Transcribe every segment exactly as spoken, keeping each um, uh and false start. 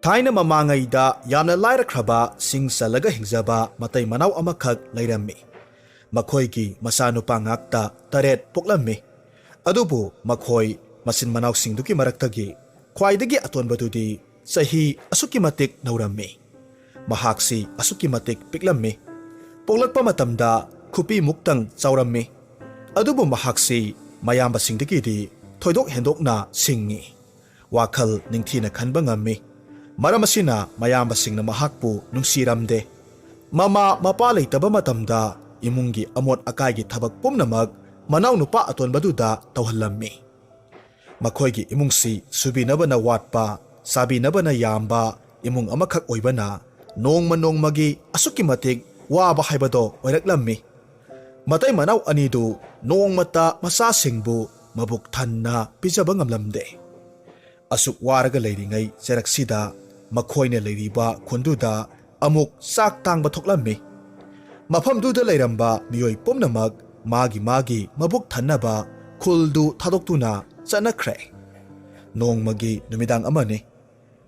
ꯊꯥꯏꯅ ꯃꯃꯥꯡꯉꯩꯗ ꯌꯥꯝꯅ ꯂꯥꯏꯔꯈ꯭ꯔꯕ, ꯁꯤꯡ ꯆꯜꯂꯒ ꯍꯤꯡꯖꯕ ꯃꯇꯩ ꯃꯅꯥꯎ ꯑꯃꯈꯛ ꯂꯩꯔꯝꯃꯤ꯫ ꯃꯈꯣꯏꯒꯤ ꯃꯆꯥꯅꯨꯄꯥ ꯉꯥꯛꯇ ꯇꯔꯦꯠ ꯄꯣꯛꯂꯝꯃꯤ꯫ ꯑꯗꯨꯕꯨ ꯃꯈꯣꯏ ꯃꯆꯤꯟ ꯃꯅꯥꯎꯁꯤꯡꯗꯨꯒꯤ ꯃꯔꯛꯇꯒꯤ ꯈ꯭ꯋꯥꯏꯗꯒꯤ ꯑꯇꯣꯟꯕꯗꯨꯗꯤ ꯆꯍꯤ ꯑꯁꯨꯛꯀꯤ ꯃꯇꯤꯛ ꯅꯧꯔꯝꯃꯤ꯫ ꯃꯍꯥꯛꯁꯤ ꯑꯁꯨꯛꯀꯤ ꯃꯇꯤꯛ ꯄꯤꯛꯂꯝꯃꯤ꯫ ꯄꯣꯛꯂꯛꯄ ꯃꯇꯝꯗ ꯈꯨꯄꯤꯃꯨꯛꯇꯪ ꯆꯥꯎꯔꯝꯃꯤ꯫ ꯑꯗꯨꯕꯨ ꯃꯍꯥꯛꯁꯤ ꯃꯌꯥꯝꯕꯁꯤꯡꯗꯒꯤꯗꯤ ꯊꯣꯏꯗꯣꯛ ꯍꯦꯟꯗꯣꯛꯅ ꯁꯤꯡꯉꯤ꯫ ꯋꯥꯈꯜ ꯅꯤꯡꯊꯤꯅ ꯈꯟꯕ ꯉꯝꯃꯤ꯫ ꯃꯔꯝ ꯑꯁꯤꯅ ꯃꯌꯥꯝꯕꯁꯤꯡꯅ ꯃꯍꯥꯛꯄꯨ ꯅꯨꯡꯁꯤꯔꯝꯗꯦ꯫ ꯃꯃꯥ ꯃꯄꯥ ꯂꯩꯇꯕ ꯃꯇꯝꯗ ꯏꯃꯨꯡꯒꯤ ꯑꯃꯣꯠ ꯑꯀꯥꯏꯒꯤ ꯊꯕꯛ ꯄꯨꯝꯅꯃꯛ ꯃꯅꯥꯎꯅꯨꯄꯥ ꯑꯇꯣꯟꯕꯗꯨꯗ ꯇꯧꯍꯜꯂꯝꯃꯤ꯫ ꯃꯈꯣꯏꯒꯤ ꯏꯃꯨꯡꯁꯤ ꯁꯨꯕꯤꯅꯕꯅ ꯋꯥꯠꯄ, ꯆꯥꯕꯤꯅꯕꯅ ꯌꯥꯝꯕ ꯏꯃꯨꯡ ꯑꯃꯈꯛ ꯑꯣꯏꯕꯅ ꯅꯣꯡꯃ ꯅꯣꯡꯃꯒꯤ ꯑꯁꯨꯛꯀꯤ ꯃꯇꯤꯛ ꯋꯥꯕ ꯍꯥꯏꯕꯗꯣ ꯑꯣꯏꯔꯛꯂꯝꯃꯤ꯫ ꯃꯇꯩ ꯃꯅꯥꯎ ꯑꯅꯤꯗꯨ ꯅꯣꯡꯃꯇ ꯃꯆꯥꯁꯤꯡꯕꯨ ꯃꯕꯨꯛ ꯊꯟꯅ ꯄꯤꯖꯕ ꯉꯝꯂꯝꯗꯦ꯫ ꯑꯁꯨꯛ ꯋꯥꯔꯒ ꯂꯩꯔꯤꯉꯩ ꯆꯩꯔꯛꯁꯤꯗ ꯃꯈꯣꯏꯅ ꯂꯩꯔꯤꯕ ꯈꯨꯟꯗꯨꯗ ꯑꯃꯨꯛ ꯆꯥꯛ ꯇꯥꯡꯕ ꯊꯣꯛꯂꯝꯃꯤ꯫ ꯃꯐꯝꯗꯨꯗ ꯂꯩꯔꯝꯕ ꯃꯤꯑꯣꯏ ꯄꯨꯝꯅꯃꯛ ꯃꯥꯒꯤ ꯃꯥꯒꯤ ꯃꯕꯨꯛ ꯊꯟꯅꯕ ꯈꯨꯜꯗꯨ ꯊꯥꯗꯣꯛꯇꯨꯅ ꯆꯠꯅꯈ꯭ꯔꯦ꯫ ꯅꯣꯡꯃꯒꯤ ꯅꯨꯃꯤꯗꯥꯡ ꯑꯃꯅꯤ꯫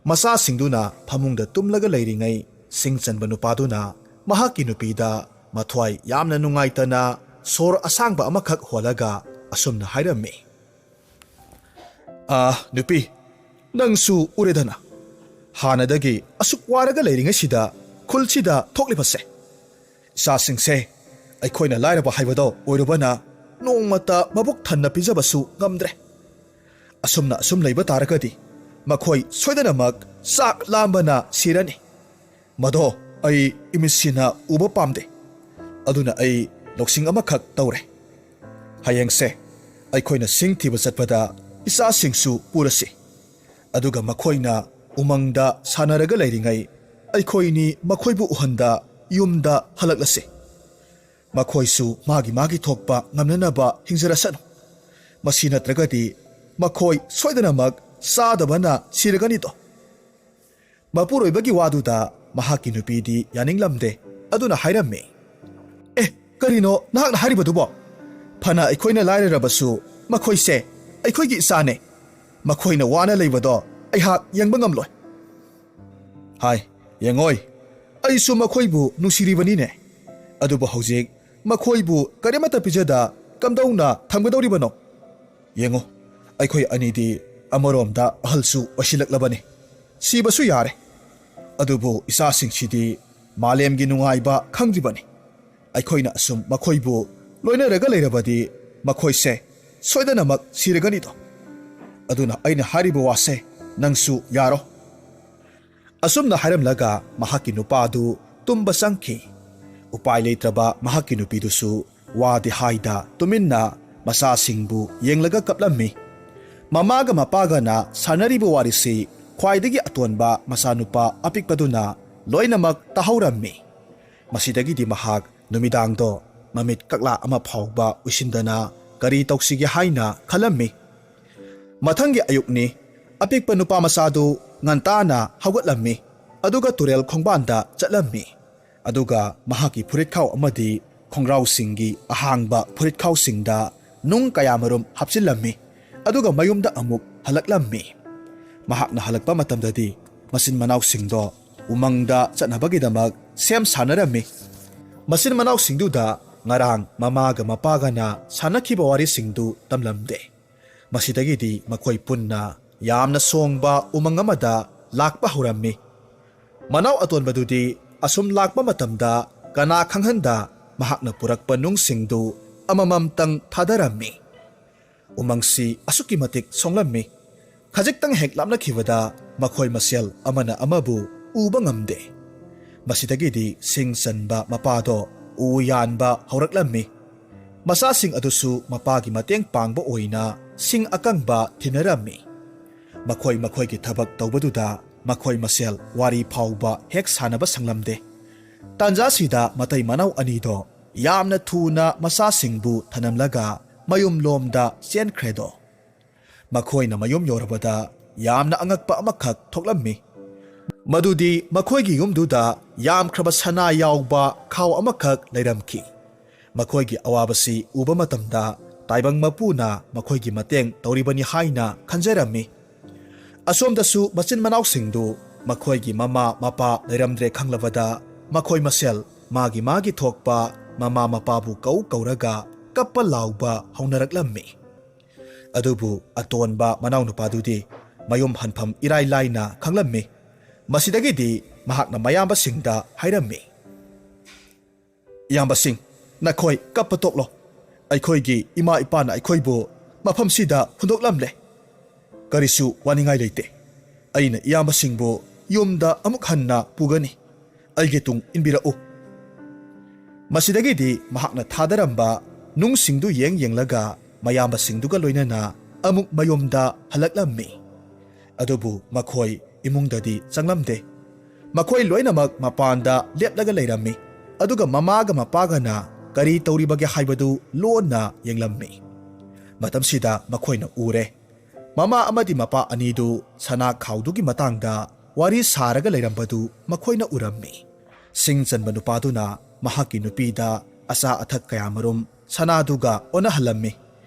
ꯃꯆꯥꯁꯤꯡꯗꯨꯅ ꯐꯃꯨꯡꯗ ꯇꯨꯝꯂꯒ ꯂꯩꯔꯤꯉꯩ, ꯁꯤꯡ ꯆꯟꯕ ꯅꯨꯄꯥꯗꯨꯅ ꯃꯍꯥꯛꯀꯤ ꯅꯨꯄꯤꯗ ꯃꯊ꯭ꯋꯥꯏ ꯌꯥꯝꯅ ꯅꯨꯡꯉꯥꯏꯇꯅ ꯁꯣꯔ ꯑꯁꯥꯡꯕ ꯑꯃꯈꯛ ꯍꯣꯜꯂꯒ ꯑꯁꯨꯝꯅ ꯍꯥꯏꯔꯝꯃꯤ, "ꯑꯥ, ꯅꯨꯄꯤ, ꯅꯪꯁꯨ ꯎꯔꯦꯗꯅ, ꯍꯥꯟꯅꯗꯒꯤ ꯑꯁꯨꯛ ꯋꯥꯔꯒ ꯂꯩꯔꯤꯉꯩꯁꯤꯗ ꯈꯨꯜꯁꯤꯗ ꯊꯣꯛꯂꯤꯕꯁꯦ꯫ ꯏꯆꯥꯁꯤꯡꯁꯦ ꯑꯩꯈꯣꯏꯅ ꯂꯥꯏꯔꯕ ꯍꯥꯏꯕꯗꯣ ꯑꯣꯏꯔꯨꯕꯅ ꯅꯣꯡꯃꯇ ꯃꯕꯨꯛ ꯊꯟꯅ ꯄꯤꯖꯕꯁꯨ ꯉꯝꯗ꯭ꯔꯦ꯫ ꯑꯁꯨꯝꯅ ꯑꯁꯨꯝ ꯂꯩꯕ ꯇꯥꯔꯒꯗꯤ ꯃꯈꯣꯏ ꯁꯣꯏꯗꯅꯃꯛ ꯆꯥꯛ ꯂꯥꯝꯕꯅ ꯁꯤꯔꯅꯤ꯫ ꯃꯗꯣ ꯑꯩ ꯏꯃꯤꯠꯁꯤꯅ ꯎꯕ ꯄꯥꯝꯗꯦ꯫ ꯑꯗꯨꯅ ꯑꯩ ꯂꯧꯁꯤꯡ ꯑꯃꯈꯛ ꯇꯧꯔꯦ꯫ ꯍꯌꯦꯡꯁꯦ ꯑꯩꯈꯣꯏꯅ ꯁꯤꯡ ꯊꯤꯕ ꯆꯠꯄꯗ ꯏꯆꯥꯁꯤꯡꯁꯨ ꯄꯨꯔꯁꯤ꯫ ꯑꯗꯨꯒ ꯃꯈꯣꯏꯅ ꯎꯃꯪꯗ ꯁꯥꯟꯅꯔꯒ ꯂꯩꯔꯤꯉꯩ ꯑꯩꯈꯣꯏꯅꯤ ꯃꯈꯣꯏꯕꯨ ꯎꯍꯟꯗ ꯌꯨꯝꯗ ꯍꯜꯂꯛꯂꯁꯤ꯫ ꯃꯈꯣꯏꯁꯨ ꯃꯥꯒꯤ ꯃꯥꯒꯤ ꯊꯣꯛꯄ ꯉꯝꯅꯅꯕ ꯍꯤꯡꯖꯔꯁꯅꯨ꯫ ꯃꯁꯤ ꯅꯠꯇ꯭ꯔꯒꯗꯤ ꯃꯈꯣꯏ ꯁꯣꯏꯗꯅꯃꯛ ꯆꯥꯗꯕꯅ ꯁꯤꯔꯒꯅꯤꯗꯣ꯫" ꯃꯄꯨꯔꯣꯏꯕꯒꯤ ꯋꯥꯗꯨꯗ ꯃꯍꯥꯛꯀꯤ ꯅꯨꯄꯤꯗꯤ ꯌꯥꯅꯤꯡꯂꯝꯗꯦ꯫ ꯑꯗꯨꯅ ꯍꯥꯏꯔꯝꯃꯤ, "ꯑꯦ, ꯀꯔꯤꯅꯣ ꯅꯍꯥꯛꯅ ꯍꯥꯏꯔꯤꯕꯗꯨꯕꯣ? ꯐꯅ ꯑꯩꯈꯣꯏꯅ ꯂꯥꯏꯔꯔꯕꯁꯨ ꯃꯈꯣꯏꯁꯦ ꯑꯩꯈꯣꯏꯒꯤ ꯏꯆꯥꯅꯦ꯫ ꯃꯈꯣꯏꯅ ꯋꯥꯅ ꯂꯩꯕꯗꯣ ꯑꯩꯍꯥꯛ ꯌꯦꯡꯕ ꯉꯝꯂꯣꯏ꯫" ꯍꯥꯏ, ꯌꯦꯡꯉꯣꯏ, ꯑꯩꯁꯨ ꯃꯈꯣꯏꯕꯨ ꯅꯨꯡꯁꯤꯔꯤꯕꯅꯤꯅꯦ꯫ ꯑꯗꯨꯕꯨ ꯍꯧꯖꯤꯛ ꯃꯈꯣꯏꯕꯨ ꯀꯔꯤꯃꯠꯇ ꯄꯤꯖꯗ ꯀꯝꯗꯧꯅ ꯊꯝꯒꯗꯧꯔꯤꯕꯅꯣ? ꯌꯦꯡꯉꯣ, ꯑꯩꯈꯣꯏ ꯑꯅꯤꯗꯤ ꯑꯃꯔꯣꯝꯗ ꯑꯍꯜꯁꯨ ꯑꯣꯏꯁꯤꯜꯂꯛꯂꯕꯅꯤ꯫ ꯁꯤꯕꯁꯨ ꯌꯥꯔꯦ꯫ ꯑꯗꯨꯕꯨ ꯏꯆꯥꯁꯤꯡꯁꯤꯗꯤ ꯃꯥꯂꯦꯝꯒꯤ ꯅꯨꯡꯉꯥꯏꯕ ꯈꯪꯗ꯭ꯔꯤꯕꯅꯤ꯫ ꯑꯩꯈꯣꯏꯅ ꯑꯁꯨꯝ ꯃꯈꯣꯏꯕꯨ ꯂꯣꯏꯅꯔꯒ ꯂꯩꯔꯕꯗꯤ ꯃꯈꯣꯏꯁꯦ ꯁꯣꯏꯗꯅꯃꯛ ꯁꯤꯔꯒꯅꯤꯗꯣ꯫ ꯑꯗꯨꯅ ꯑꯩꯅ ꯍꯥꯏꯔꯤꯕ ꯋꯥꯁꯦ ꯅꯪꯁꯨ ꯌꯥꯔꯣ꯫ ꯑꯁꯨꯝꯅ ꯍꯥꯏꯔꯝꯂꯒ ꯃꯍꯥꯛꯀꯤ ꯅꯨꯄꯥꯗꯨ ꯇꯨꯝꯕ ꯆꯪꯈꯤ꯫ ꯎꯄꯥꯏ ꯂꯩꯇ꯭ꯔꯕ ꯃꯍꯥꯛꯀꯤ ꯅꯨꯄꯤꯗꯨꯁꯨ ꯋꯥꯗꯤ ꯍꯥꯏꯗ ꯇꯨꯃꯤꯟꯅ ꯃꯆꯥꯁꯤꯡꯕꯨ ꯌꯦꯡꯂꯒ ꯀꯞꯂꯝꯃꯤ꯫ ꯃꯃꯥꯒ ꯃꯄꯥꯒꯅ ꯁꯥꯟꯅꯔꯤꯕ ꯋꯥꯔꯤꯁꯤ ꯈ꯭ꯋꯥꯏꯗꯒꯤ ꯑꯇꯣꯟꯕ ꯃꯆꯥꯅꯨꯄꯥ ꯑꯄꯤꯛꯄꯗꯨꯅ ꯂꯣꯏꯅꯃꯛ ꯇꯥꯍꯧꯔꯝꯃꯤ꯫ ꯃꯁꯤꯗꯒꯤꯗꯤ ꯃꯍꯥꯛ ꯅꯨꯃꯤꯗꯥꯡꯗꯣ ꯃꯃꯤꯠ ꯀꯛꯂꯥ ꯑꯃ ꯐꯥꯎꯕ ꯎꯏꯁꯤꯟꯗꯅ ꯀꯔꯤ ꯇꯧꯁꯤꯒꯦ ꯍꯥꯏꯅ ꯈꯜꯂꯝꯃꯤ꯫ ꯃꯊꯪꯒꯤ ꯑꯌꯨꯛꯅꯤ꯫ ꯑꯄꯤꯛꯄ ꯅꯨꯄꯥ ꯃꯆꯥꯗꯨ ꯉꯟꯇꯥꯅ ꯍꯧꯒꯠꯂꯝꯃꯤ, ꯑꯗꯨꯒ ꯇꯨꯔꯦꯜ ꯈꯣꯡꯕꯥꯟꯗ ꯆꯠꯂꯝꯃꯤ꯫ ꯑꯗꯨꯒ ꯃꯍꯥꯛꯀꯤ ꯐꯨꯔꯤꯠꯈꯥꯎ ꯑꯃꯗꯤ ꯈꯣꯡꯒ꯭ꯔꯥꯎꯁꯤꯡꯒꯤ ꯑꯍꯥꯡꯕ ꯐꯨꯔꯤꯠꯈꯥꯎꯁꯤꯡꯗ ꯅꯨꯡ ꯀꯌꯥꯃꯔꯨꯝ ꯍꯥꯞꯆꯤꯜꯂꯝꯃꯤ꯫ ꯑꯗꯨꯒ ꯃꯌꯨꯝꯗ ꯑꯃꯨꯛ ꯍꯜꯂꯛꯂꯝꯃꯤ꯫ ꯃꯍꯥꯛꯅ ꯍꯜꯂꯛꯄ ꯃꯇꯝꯗꯗꯤ ꯃꯆꯤꯟ ꯃꯅꯥꯎꯁꯤꯡꯗꯣ ꯎꯃꯪꯗ ꯆꯠꯅꯕꯒꯤꯗꯃꯛ ꯁꯦꯝ ꯁꯥꯅꯔꯝꯃꯤ꯫ ꯃꯆꯤꯟ ꯃꯅꯥꯎꯁꯤꯡꯗꯨꯗ ꯉꯔꯥꯡ ꯃꯃꯥꯒ ꯃꯄꯥꯒꯅ ꯁꯥꯟꯅꯈꯤꯕ ꯋꯥꯔꯤꯁꯤꯡꯗꯨ ꯇꯝꯂꯝꯗꯦ꯫ ꯃꯁꯤꯗꯒꯤꯗꯤ ꯃꯈꯣꯏ ꯄꯨꯟꯅ ꯌꯥꯝꯅ ꯁꯣꯡꯕ ꯎꯃꯪ ꯑꯃꯗ ꯂꯥꯛꯄ ꯍꯧꯔꯝꯃꯤ꯫ ꯃꯅꯥꯎ ꯑꯇꯣꯟꯕꯗꯨꯗꯤ ꯑꯁꯨꯝ ꯂꯥꯛꯄ ꯃꯇꯝꯗ ꯀꯅꯥ ꯈꯪꯍꯟꯗ ꯃꯍꯥꯛꯅ ꯄꯨꯔꯛꯄ ꯅꯨꯡꯁꯤꯡꯗꯨ ꯑꯃꯃꯝꯇꯪ ꯊꯥꯗꯔꯝꯃꯤ꯫ ꯎꯃꯪꯁꯤ ꯑꯁꯨꯛꯀꯤ ꯃꯇꯤꯛ ꯁꯣꯡꯂꯝꯃꯤ꯫ ꯈꯖꯤꯛꯇꯪ ꯍꯦꯛ ꯂꯥꯞꯅꯈꯤꯕꯗ ꯃꯈꯣꯏ ꯃꯁꯦꯜ ꯑꯃꯅ ꯑꯃꯕꯨ ꯎꯕ ꯉꯝꯗꯦ꯫ ꯃꯁꯤꯗꯒꯤꯗꯤ ꯁꯤꯡ ꯆꯟꯕ ꯃꯄꯥꯗꯣ ꯎ ꯌꯥꯟꯕ ꯍꯧꯔꯛꯂꯝꯃꯤ꯫ ꯃꯆꯥꯁꯤꯡ ꯑꯗꯨꯁꯨ ꯃꯄꯥꯒꯤ ꯃꯇꯦꯡ ꯄꯥꯡꯕ ꯑꯣꯏꯅ ꯁꯤꯡ ꯑꯀꯪꯕ ꯊꯤꯟꯅꯔꯝꯃꯤ꯫ ꯃꯈꯣꯏ ꯃꯈꯣꯏꯒꯤ ꯊꯕꯛ ꯇꯧꯕꯗꯨꯗ ꯃꯈꯣꯏ ꯃꯁꯦꯜ ꯋꯥꯔꯤ ꯐꯥꯎꯕ ꯍꯦꯛ ꯁꯥꯟꯅꯕ ꯁꯪꯂꯝꯗꯦ꯫ ꯇꯥꯟꯖꯥꯁꯤꯗ ꯃꯇꯩ ꯃꯅꯥꯎ ꯑꯅꯤꯗꯣ ꯌꯥꯝꯅ ꯊꯨꯅ ꯃꯆꯥꯁꯤꯡꯕꯨ ꯊꯅꯝꯂꯒ ꯃꯌꯨꯝꯂꯣꯝꯗ ꯆꯦꯟꯈ꯭ꯔꯦꯗꯣ꯫ ꯃꯈꯣꯏꯅ ꯃꯌꯨꯝ ꯌꯧꯔꯕꯗ ꯌꯥꯝꯅ ꯑꯉꯛꯄ ꯑꯃꯈꯛ ꯊꯣꯛꯂꯝꯃꯤ꯫ ꯃꯗꯨꯗꯤ ꯃꯈꯣꯏꯒꯤ ꯌꯨꯝꯗꯨꯗ ꯌꯥꯝꯈ꯭ꯔꯕ ꯁꯅꯥ ꯌꯥꯎꯕ ꯈꯥꯎ ꯑꯃꯈꯛ ꯂꯩꯔꯝꯈꯤ꯫ ꯃꯈꯣꯏꯒꯤ ꯑꯋꯥꯕꯁꯤ ꯎꯕ ꯃꯇꯝꯗ ꯇꯥꯏꯕꯪ ꯃꯄꯨꯅ ꯃꯈꯣꯏꯒꯤ ꯃꯇꯦꯡ ꯇꯧꯔꯤꯕꯅꯤ ꯍꯥꯏꯅ ꯈꯟꯖꯔꯝꯃꯤ꯫ ꯑꯁꯣꯝꯗꯁꯨ ꯃꯆꯤꯟ ꯃꯅꯥꯎꯁꯤꯡꯗꯨ ꯃꯈꯣꯏꯒꯤ ꯃꯃꯥ ꯃꯄꯥ ꯂꯩꯔꯝꯗ꯭ꯔꯦ ꯈꯪꯂꯕꯗ, ꯃꯈꯣꯏ ꯃꯁꯦꯜ ꯃꯥꯒꯤ ꯃꯥꯒꯤ ꯊꯣꯛꯄ ꯃꯃꯥ ꯃꯄꯥꯕꯨ ꯀꯧ ꯀꯧꯔꯒ ꯀꯞꯄ ꯂꯥꯎꯕ ꯍꯧꯅꯔꯛꯂꯝꯃꯤ꯫ ꯑꯗꯨꯕꯨ ꯑꯇꯣꯟꯕ ꯃꯅꯥꯎꯅꯨꯄꯥꯗꯨꯗꯤ ꯃꯌꯨꯝ ꯍꯟꯐꯝ ꯏꯔꯥꯏ ꯂꯥꯏꯅ ꯈꯪꯂꯝꯃꯤ꯫ ꯃꯁꯤꯗꯒꯤꯗꯤ ꯃꯍꯥꯛꯅ ꯃꯌꯥꯝꯕꯁꯤꯡꯗ ꯍꯥꯏꯔꯝꯃꯤ, "ꯏꯌꯥꯝꯕꯁꯤꯡ, ꯅꯈꯣꯏ ꯀꯞꯄ ꯇꯣꯛꯂꯣ꯫ ꯑꯩꯈꯣꯏꯒꯤ ꯏꯃꯥ ꯏꯄꯥꯅ ꯑꯩꯈꯣꯏꯕꯨ ꯃꯐꯝꯁꯤꯗ ꯍꯨꯟꯗꯣꯛꯂꯝꯂꯦ꯫ ꯀꯔꯤꯁꯨ ꯋꯥꯅꯤꯡꯉꯥꯏ ꯂꯩꯇꯦ꯫ ꯑꯩꯅ ꯏꯌꯥꯝꯕꯁꯤꯡꯕꯨ ꯌꯨꯝꯗ ꯑꯃꯨꯛ ꯍꯟꯅ ꯄꯨꯒꯅꯤ꯫ ꯑꯩꯒꯤ ꯇꯨꯡ ꯏꯟꯕꯤꯔꯛꯎ꯫" ꯃꯁꯤꯗꯒꯤꯗꯤ ꯃꯍꯥꯛꯅ ꯊꯥꯗꯔꯝꯕ ꯅꯨꯡꯁꯤꯡꯗꯨ ꯌꯦꯡ ꯌꯦꯡꯂꯒ ꯃꯌꯥꯝꯕꯁꯤꯡꯗꯨꯒ ꯂꯣꯏꯅꯅ ꯑꯃꯨꯛ ꯃꯌꯨꯝꯗ ꯍꯜꯂꯛꯂꯝꯃꯤ꯫ ꯑꯗꯨꯕꯨ ꯃꯈꯣꯏ ꯏꯃꯨꯡꯗꯗꯤ ꯆꯪꯂꯝꯗꯦ꯫ ꯃꯈꯣꯏ ꯂꯣꯏꯅꯃꯛ ꯃꯄꯥꯟꯗ ꯂꯦꯞꯂꯒ ꯂꯩꯔꯝꯃꯤ꯫ ꯑꯗꯨꯒ ꯃꯃꯥꯒ ꯃꯄꯥꯒꯅ ꯀꯔꯤ ꯇꯧꯔꯤꯕꯒꯦ ꯍꯥꯏꯕꯗꯨ ꯂꯣꯟꯅ ꯌꯦꯡꯂꯝꯃꯤ꯫ ꯃꯇꯝꯁꯤꯗ ꯃꯈꯣꯏꯅ ꯎꯔꯦ꯫ ꯃꯃꯥ ꯑꯃꯗꯤ ꯃꯄꯥ ꯑꯅꯤꯗꯨ ꯁꯅꯥ ꯈꯥꯎꯗꯨꯒꯤ ꯃꯇꯥꯡꯗ ꯋꯥꯔꯤ ꯁꯥꯔꯒ ꯂꯩꯔꯝꯕꯗꯨ ꯃꯈꯣꯏꯅ ꯎꯔꯝꯃꯤ꯫ ꯁꯤꯡ ꯆꯟꯕ ꯅꯨꯄꯥꯗꯨꯅ ꯃꯍꯥꯛꯀꯤ ꯅꯨꯄꯤꯗ ꯑꯆꯥ ꯑꯊꯛ ꯀꯌꯥꯃꯔꯨꯝ ꯁꯅꯥꯗꯨꯒ ꯑꯣꯟꯅꯍꯜꯂꯝꯃꯤ꯫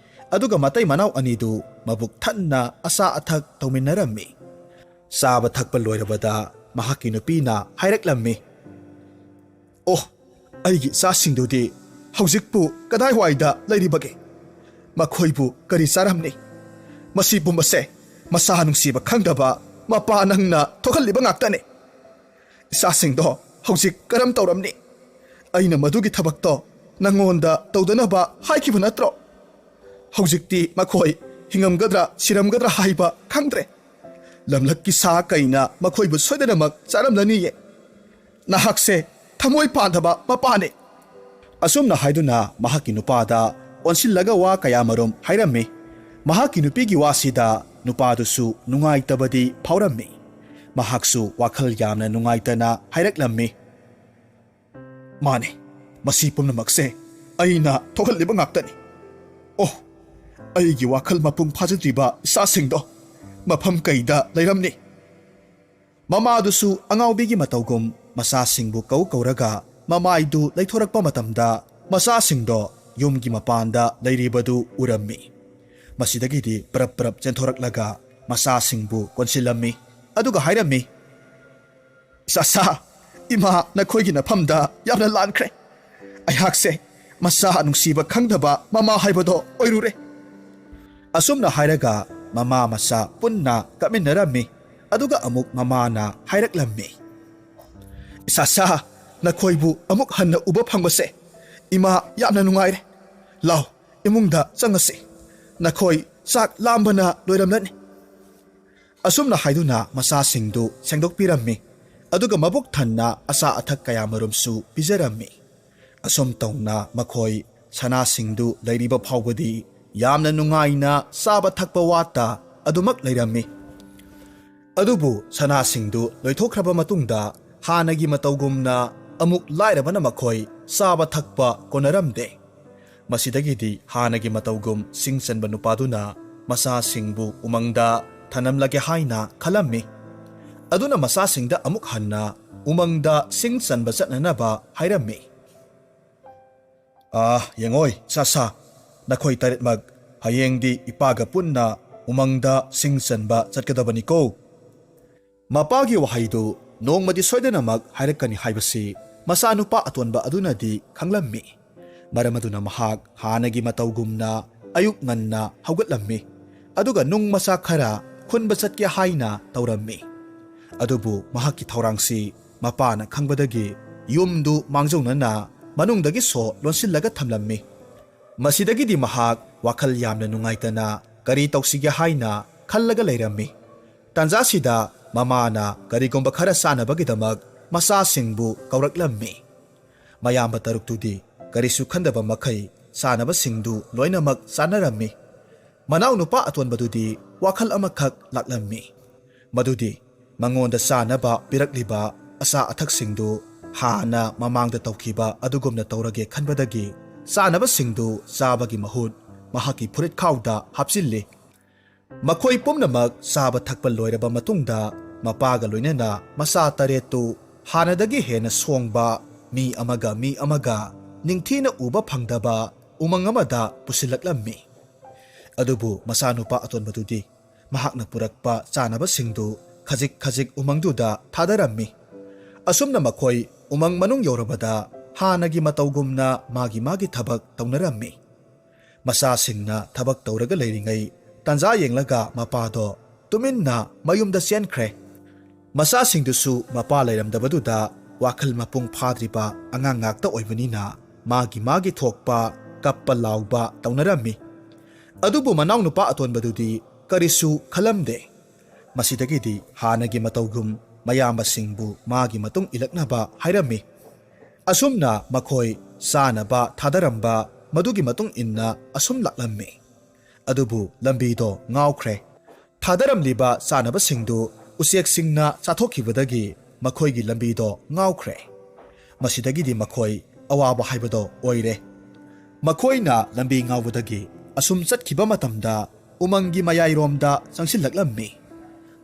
ꯑꯗꯨꯒ ꯃꯇꯩ ꯃꯅꯥꯎ ꯑꯅꯤꯗꯨ ꯃꯕꯨꯛ ꯊꯟꯅ ꯑꯆꯥ ꯑꯊꯛ ꯇꯧꯃꯤꯟꯅꯔꯝꯃꯤ꯫ ꯆꯥꯕ ꯊꯛꯄ ꯂꯣꯏꯔꯕꯗ ꯃꯍꯥꯛꯀꯤ ꯅꯨꯄꯤꯅ ꯍꯥꯏꯔꯛꯂꯝꯃꯤ, "ꯑꯣ, ꯑꯩꯒꯤ ꯏꯆꯥꯁꯤꯡꯗꯨꯗꯤ ꯍꯧꯖꯤꯛꯄꯨ ꯀꯗꯥꯏꯋꯥꯏꯗ ꯂꯩꯔꯤꯕꯒꯦ? ꯃꯈꯣꯏꯕꯨ ꯀꯔꯤ ꯆꯥꯔꯝꯅꯤ? ꯃꯁꯤ ꯄꯨꯝꯕꯁꯦ ꯃꯆꯥ ꯅꯨꯡꯁꯤꯕ ꯈꯪꯗꯕ ꯃꯄꯥ ꯅꯪꯅ ꯊꯣꯛꯍꯜꯂꯤꯕ ꯉꯥꯛꯇꯅꯤ꯫ ꯏꯆꯥꯁꯤꯡꯗꯣ ꯍꯧꯖꯤꯛ ꯀꯔꯝ ꯇꯧꯔꯝꯅꯤ? ꯑꯩꯅ ꯃꯗꯨꯒꯤ ꯊꯕꯛꯇꯣ ꯅꯪꯉꯣꯟꯗ ꯇꯧꯗꯅꯕ ꯍꯥꯏꯈꯤꯕ ꯅꯠꯇ꯭ꯔꯣ? ꯍꯧꯖꯤꯛꯇꯤ ꯃꯈꯣꯏ ꯍꯤꯡꯉꯝꯒꯗ꯭ꯔꯥ ꯁꯤꯔꯝꯒꯗ꯭ꯔꯥ ꯍꯥꯏꯕ ꯈꯪꯗ꯭ꯔꯦ꯫ ꯂꯝꯂꯛꯀꯤ ꯁꯥ ꯀꯩꯅ ꯃꯈꯣꯏꯕꯨ ꯁꯣꯏꯗꯅꯃꯛ ꯆꯥꯔꯝꯂꯅꯤꯌꯦ꯫ ꯅꯍꯥꯛꯁꯦ ꯊꯃꯣꯏ ꯄꯥꯟꯗꯕ ꯃꯄꯥꯅꯤ꯫" ꯑꯁꯨꯝꯅ ꯍꯥꯏꯗꯨꯅ ꯃꯍꯥꯛꯀꯤ ꯅꯨꯄꯥꯗ ꯑꯣꯟꯁꯤꯜꯂꯒ ꯋꯥ ꯀꯌꯥꯃꯔꯨꯝ ꯍꯥꯏꯔꯝꯃꯤ꯫ ꯃꯍꯥꯛꯀꯤ ꯅꯨꯄꯤꯒꯤ ꯋꯥꯁꯤꯗ ꯅꯨꯄꯥꯗꯨꯁꯨ ꯅꯨꯡꯉꯥꯏꯇꯕꯗꯤ ꯐꯥꯎꯔꯝꯃꯤ꯫ ꯃꯍꯥꯛꯁꯨ ꯋꯥꯈꯜ ꯌꯥꯝꯅ ꯅꯨꯡꯉꯥꯏꯇꯅ ꯍꯥꯏꯔꯛꯂꯝꯃꯤ, "ꯃꯥꯅꯤ, ꯃꯁꯤ ꯄꯨꯝꯅꯃꯛꯁꯦ ꯑꯩꯅ ꯊꯣꯛꯍꯜꯂꯤꯕ ꯉꯥꯛꯇꯅꯤ꯫ ꯑꯣ, ꯑꯩꯒꯤ ꯋꯥꯈꯜ ꯃꯄꯨꯡ ꯐꯥꯖꯗ꯭ꯔꯤꯕ ꯏꯆꯥꯁꯤꯡꯗꯣ ꯃꯐꯝ ꯀꯩꯗ ꯂꯩꯔꯝꯅꯤ?" ꯃꯃꯥꯗꯨꯁꯨ ꯑꯉꯥꯎꯕꯤꯒꯤ ꯃꯇꯧꯒꯨꯝ ꯃꯆꯥꯁꯤꯡꯕꯨ ꯀꯧ ꯀꯧꯔꯒ ꯃꯃꯥꯏꯗꯨ ꯂꯩꯊꯣꯔꯛꯄ ꯃꯇꯝꯗ ꯃꯆꯥꯁꯤꯡꯗꯣ ꯌꯨꯝꯒꯤ ꯃꯄꯥꯟꯗ ꯂꯩꯔꯤꯕꯗꯨ ꯎꯔꯝꯃꯤ꯫ ꯃꯁꯤꯗꯒꯤꯗꯤ ꯄꯔꯞ ꯄꯔꯞ ꯆꯦꯟꯊꯣꯔꯛꯂꯒ ꯃꯆꯥꯁꯤꯡꯕꯨ ꯀꯣꯟꯁꯤꯜꯂꯝꯃꯤ꯫ ꯑꯗꯨꯒ ꯍꯥꯏꯔꯝꯃꯤ, "ꯆꯥꯁꯥ, ꯏꯃꯥ ꯅꯈꯣꯏꯒꯤ ꯅꯐꯝꯗ ꯌꯥꯝꯅ ꯂꯥꯟꯈ꯭ꯔꯦ꯫ ꯑꯩꯍꯥꯛꯁꯦ ꯃꯆꯥ ꯅꯨꯡꯁꯤꯕ ꯈꯪꯗꯕ ꯃꯃꯥ ꯍꯥꯏꯕꯗꯣ ꯑꯣꯏꯔꯨꯔꯦ"꯫ ꯑꯁꯨꯝꯅ ꯍꯥꯏꯔꯒ ꯃꯃꯥ ꯃꯆꯥ ꯄꯨꯟꯅ ꯀꯞꯃꯤꯟꯅꯔꯝꯃꯤ꯫ ꯑꯗꯨꯒ ꯑꯃꯨꯛ ꯃꯃꯥꯅ ꯍꯥꯏꯔꯛꯂꯝꯃꯤ, "ꯆꯥꯁꯥ, ꯅꯈꯣꯏꯕꯨ ꯑꯃꯨꯛ ꯍꯟꯅ ꯎꯕ ꯐꯪꯕꯁꯦ ꯏꯃꯥ ꯌꯥꯝꯅ ꯅꯨꯡꯉꯥꯏꯔꯦ꯫ ꯂꯥꯎ, ꯏꯃꯨꯡꯗ ꯆꯪꯉꯁꯤ꯫ ꯅꯈꯣꯏ ꯆꯥꯛ ꯂꯥꯝꯕꯅ ꯂꯣꯏꯔꯝꯂꯅꯤ"꯫ ꯑꯁꯨꯝꯅ ꯍꯥꯏꯗꯨꯅ ꯃꯆꯥꯁꯤꯡꯗꯨ ꯁꯦꯡꯗꯣꯛꯄꯤꯔꯝꯃꯤ꯫ ꯑꯗꯨꯒ ꯃꯕꯨꯛ ꯊꯟꯅ ꯑꯆꯥ ꯑꯊꯛ ꯀꯌꯥꯃꯔꯨꯝꯁꯨ ꯄꯤꯖꯔꯝꯃꯤ꯫ ꯑꯁꯨꯝ ꯇꯧꯅ ꯃꯈꯣꯏ ꯁꯅꯥꯁꯤꯡꯗꯨ ꯂꯩꯔꯤꯕ ꯐꯥꯎꯕꯗꯤ ꯌꯥꯝꯅ ꯅꯨꯡꯉꯥꯏꯅ ꯆꯥꯕ ꯊꯛꯄ ꯋꯥꯠꯇ ꯑꯗꯨꯃꯛ ꯂꯩꯔꯝꯃꯤ꯫ ꯑꯗꯨꯕꯨ ꯁꯅꯥꯁꯤꯡꯗꯨ ꯂꯣꯏꯊꯣꯛꯈ꯭ꯔꯕ ꯃꯇꯨꯡꯗ ꯍꯥꯟꯅꯒꯤ ꯃꯇꯧꯒꯨꯝꯅ ꯑꯃꯨꯛ ꯂꯥꯏꯔꯕꯅ ꯃꯈꯣꯏ ꯆꯥꯕ ꯊꯛꯄ ꯀꯣꯟꯅꯔꯝꯗꯦ꯫ ꯃꯁꯤꯗꯒꯤꯗꯤ ꯍꯥꯟꯅꯒꯤ ꯃꯇꯧꯒꯨꯝ ꯁꯤꯡ ꯆꯟꯕ ꯅꯨꯄꯥꯗꯨꯅ ꯃꯆꯥꯁꯤꯡꯕꯨ ꯎꯃꯪꯗ ꯊꯅꯝꯂꯒꯦ ꯍꯥꯏꯅ ꯈꯜꯂꯝꯃꯤ꯫ ꯑꯗꯨꯅ ꯃꯆꯥꯁꯤꯡꯗ ꯑꯃꯨꯛ ꯍꯟꯅ ꯎꯃꯪꯗ ꯁꯤꯡ ꯆꯟꯕ ꯆꯠꯅꯅꯕ ꯍꯥꯏꯔꯝꯃꯤ꯫ "ꯑꯥ, ꯌꯦꯡꯉꯣꯏ, ꯆꯥꯁꯥ, ꯅꯈꯣꯏ ꯇꯔꯦꯠꯃꯛ ꯍꯌꯦꯡꯗꯤ ꯏꯄꯥꯒ ꯄꯨꯟꯅ ꯎꯃꯪꯗ ꯁꯤꯡ ꯆꯟꯕ ꯆꯠꯀꯗꯕꯅꯤꯀꯣ"꯫ ꯃꯄꯥꯒꯤ ꯋꯥꯍꯩꯗꯨ ꯅꯣꯡꯃꯗꯤ ꯁꯣꯏꯗꯅꯃꯛ ꯍꯥꯏꯔꯛꯀꯅꯤ ꯍꯥꯏꯕꯁꯤ ꯃꯆꯥꯅꯨꯄꯥ ꯑꯇꯣꯟꯕ ꯑꯗꯨꯅꯗꯤ ꯈꯪꯂꯝꯃꯤ꯫ ꯃꯔꯝ ꯑꯗꯨꯅ ꯃꯍꯥꯛ ꯍꯥꯟꯅꯒꯤ ꯃꯇꯧꯒꯨꯝꯅ ꯑꯌꯨꯛ ꯉꯟꯅ ꯍꯧꯒꯠꯂꯝꯃꯤ꯫ ꯑꯗꯨꯒ ꯅꯨꯡ ꯃꯆꯥ ꯈꯔ ꯈꯨꯟꯕ ꯆꯠꯀꯦ ꯍꯥꯏꯅ ꯇꯧꯔꯝꯃꯤ꯫ ꯑꯗꯨꯕꯨ ꯃꯍꯥꯛꯀꯤ ꯊꯧꯔꯥꯡꯁꯤ ꯃꯄꯥꯅ ꯈꯪꯕꯗꯒꯤ ꯌꯨꯝꯗꯨ ꯃꯥꯡꯖꯧꯅꯅ ꯃꯅꯨꯡꯗꯒꯤ ꯁꯣ ꯂꯣꯟꯁꯤꯜꯂꯒ ꯊꯝꯂꯝꯃꯤ꯫ ꯃꯁꯤꯗꯒꯤꯗꯤ ꯃꯍꯥꯛ ꯋꯥꯈꯜ ꯌꯥꯝꯅ ꯅꯨꯡꯉꯥꯏꯇꯅ ꯀꯔꯤ ꯇꯧꯁꯤꯒꯦ ꯍꯥꯏꯅ ꯈꯜꯂꯒ ꯂꯩꯔꯝꯃꯤ꯫ ꯇꯥꯟꯖꯥꯁꯤꯗ ꯃꯃꯥꯅ ꯀꯔꯤꯒꯨꯝꯕ ꯈꯔ ꯆꯥꯅꯕꯒꯤꯗꯃꯛ ꯃꯆꯥꯁꯤꯡꯕꯨ ꯀꯧꯔꯛꯂꯝꯃꯤ꯫ ꯃꯌꯥꯝꯕ ꯇꯔꯨꯛꯇꯨꯗꯤ ꯀꯔꯤꯁꯨ ꯈꯟꯗꯕ ꯃꯈꯩ ꯆꯥꯅꯕꯁꯤꯡꯗꯨ ꯂꯣꯏꯅꯃꯛ ꯆꯥꯅꯔꯝꯃꯤ꯫ ꯃꯅꯥꯎꯅꯨꯄꯥ ꯑꯇꯣꯟꯕꯗꯨꯗꯤ ꯋꯥꯈꯜ ꯑꯃꯈꯛ ꯂꯥꯛꯂꯝꯃꯤ꯫ ꯃꯗꯨꯗꯤ ꯃꯉꯣꯟꯗ ꯆꯥꯅꯕ ꯄꯤꯔꯛꯂꯤꯕ ꯑꯆꯥ ꯑꯊꯛꯁꯤꯡꯗꯨ ꯍꯥꯟꯅ ꯃꯃꯥꯡꯗ ꯇꯧꯈꯤꯕ ꯑꯗꯨꯒꯨꯝꯅ ꯇꯧꯔꯒꯦ ꯈꯟꯕꯗꯒꯤ ꯆꯥꯅꯕꯁꯤꯡꯗꯨ ꯆꯥꯕꯒꯤ ꯃꯍꯨꯠ ꯃꯍꯥꯛꯀꯤ ꯐꯨꯔꯤꯠꯈꯥꯎꯗ ꯍꯥꯞꯆꯤꯜꯂꯤ꯫ ꯃꯈꯣꯏ ꯄꯨꯝꯅꯃꯛ ꯆꯥꯕ ꯊꯛꯄ ꯂꯣꯏꯔꯕ ꯃꯇꯨꯡꯗ ꯃꯄꯥꯒ ꯂꯣꯏꯅꯅ ꯃꯆꯥ ꯇꯔꯦꯠꯇꯨ ꯍꯥꯟꯅꯗꯒꯤ ꯍꯦꯟꯅ ꯁꯣꯡꯕ, ꯃꯤ ꯑꯃꯒ ꯃꯤ ꯑꯃꯒ ꯅꯤꯡꯊꯤꯅ ꯎꯕ ꯐꯪꯗꯕ ꯎꯃꯪ ꯑꯃꯗ ꯄꯨꯁꯤꯜꯂꯛꯂꯝꯃꯤ꯫ ꯑꯗꯨꯕꯨ ꯃꯆꯥꯅꯨꯄꯥ ꯑꯇꯣꯟꯕꯗꯨꯗꯤ ꯃꯍꯥꯛꯅ ꯄꯨꯔꯛꯄ ꯆꯥꯅꯕꯁꯤꯡꯗꯨ ꯈꯖꯤꯛ ꯈꯖꯤꯛ ꯎꯃꯪꯗꯨꯗ ꯊꯥꯗꯔꯝꯃꯤ꯫ ꯑꯁꯨꯝꯅ ꯃꯈꯣꯏ ꯎꯃꯪ ꯃꯅꯨꯡ ꯌꯧꯔꯕꯗ ꯍꯥꯟꯅꯒꯤ ꯃꯇꯧꯒꯨꯝꯅ ꯃꯥꯒꯤ ꯃꯥꯒꯤ ꯊꯕꯛ ꯇꯧꯅꯔꯝꯃꯤ꯫ ꯃꯆꯥꯁꯤꯡꯅ ꯊꯕꯛ ꯇꯧꯔꯒ ꯂꯩꯔꯤꯉꯩ ꯇꯥꯟꯖꯥ ꯌꯦꯡꯂꯒ ꯃꯄꯥꯗꯣ ꯇꯨꯃꯤꯟꯅ ꯃꯌꯨꯝꯗ ꯆꯦꯟꯈ꯭ꯔꯦ꯫ ꯃꯆꯥꯁꯤꯡꯗꯨꯁꯨ ꯃꯄꯥ ꯂꯩꯔꯝꯗꯕꯗꯨꯗ ꯋꯥꯈꯜ ꯃꯄꯨꯡ ꯐꯥꯗ꯭ꯔꯤꯕ ꯑꯉꯥꯡ ꯉꯥꯛꯇ ꯑꯣꯏꯕꯅꯤꯅ ꯃꯥꯒꯤ ꯃꯥꯒꯤ ꯊꯣꯛꯄ ꯀꯞꯄ ꯂꯥꯎꯕ ꯇꯧꯅꯔꯝꯃꯤ꯫ ꯑꯗꯨꯕꯨ ꯃꯅꯥꯎꯅꯨꯄꯥ ꯑꯇꯣꯟꯕꯗꯨꯗꯤ ꯀꯔꯤꯁꯨ ꯈꯜꯂꯝꯗꯦ꯫ ꯃꯁꯤꯗꯒꯤꯗꯤ ꯍꯥꯟꯅꯒꯤ ꯃꯇꯧꯒꯨꯝ ꯃꯌꯥꯝꯕꯁꯤꯡꯕꯨ ꯃꯥꯒꯤ ꯃꯇꯨꯡ ꯏꯜꯂꯛꯅꯕ ꯍꯥꯏꯔꯝꯃꯤ꯫ ꯑꯁꯨꯝꯅ ꯃꯈꯣꯏ ꯆꯥꯅꯕ ꯊꯥꯗꯔꯝꯕ ꯃꯗꯨꯒꯤ ꯃꯇꯨꯡ ꯏꯟꯅ ꯑꯁꯨꯝ ꯂꯥꯛꯂꯝꯃꯤ꯫ ꯑꯗꯨꯕꯨ ꯂꯝꯕꯤꯗꯣ ꯉꯥꯎꯈ꯭ꯔꯦ꯫ ꯊꯥꯗꯔꯝꯂꯤꯕ ꯆꯥꯅꯕꯁꯤꯡꯗꯨ ꯎꯆꯦꯛꯁꯤꯡꯅ ꯆꯥꯊꯣꯛꯈꯤꯕꯗꯒꯤ ꯃꯈꯣꯏꯒꯤ ꯂꯝꯕꯤꯗꯣ ꯉꯥꯎꯈ꯭ꯔꯦ꯫ ꯃꯁꯤꯗꯒꯤꯗꯤ ꯃꯈꯣꯏ ꯑꯋꯥꯕ ꯍꯥꯏꯕꯗꯣ ꯑꯣꯏꯔꯦ꯫ ꯃꯈꯣꯏꯅ ꯂꯝꯕꯤ ꯉꯥꯎꯕꯗꯒꯤ ꯑꯁꯨꯝ ꯆꯠꯈꯤꯕ ꯃꯇꯝꯗ ꯎꯃꯪꯒꯤ ꯃꯌꯥꯏꯔꯣꯝꯗ ꯆꯪꯁꯤꯜꯂꯛꯂꯝꯃꯤ꯫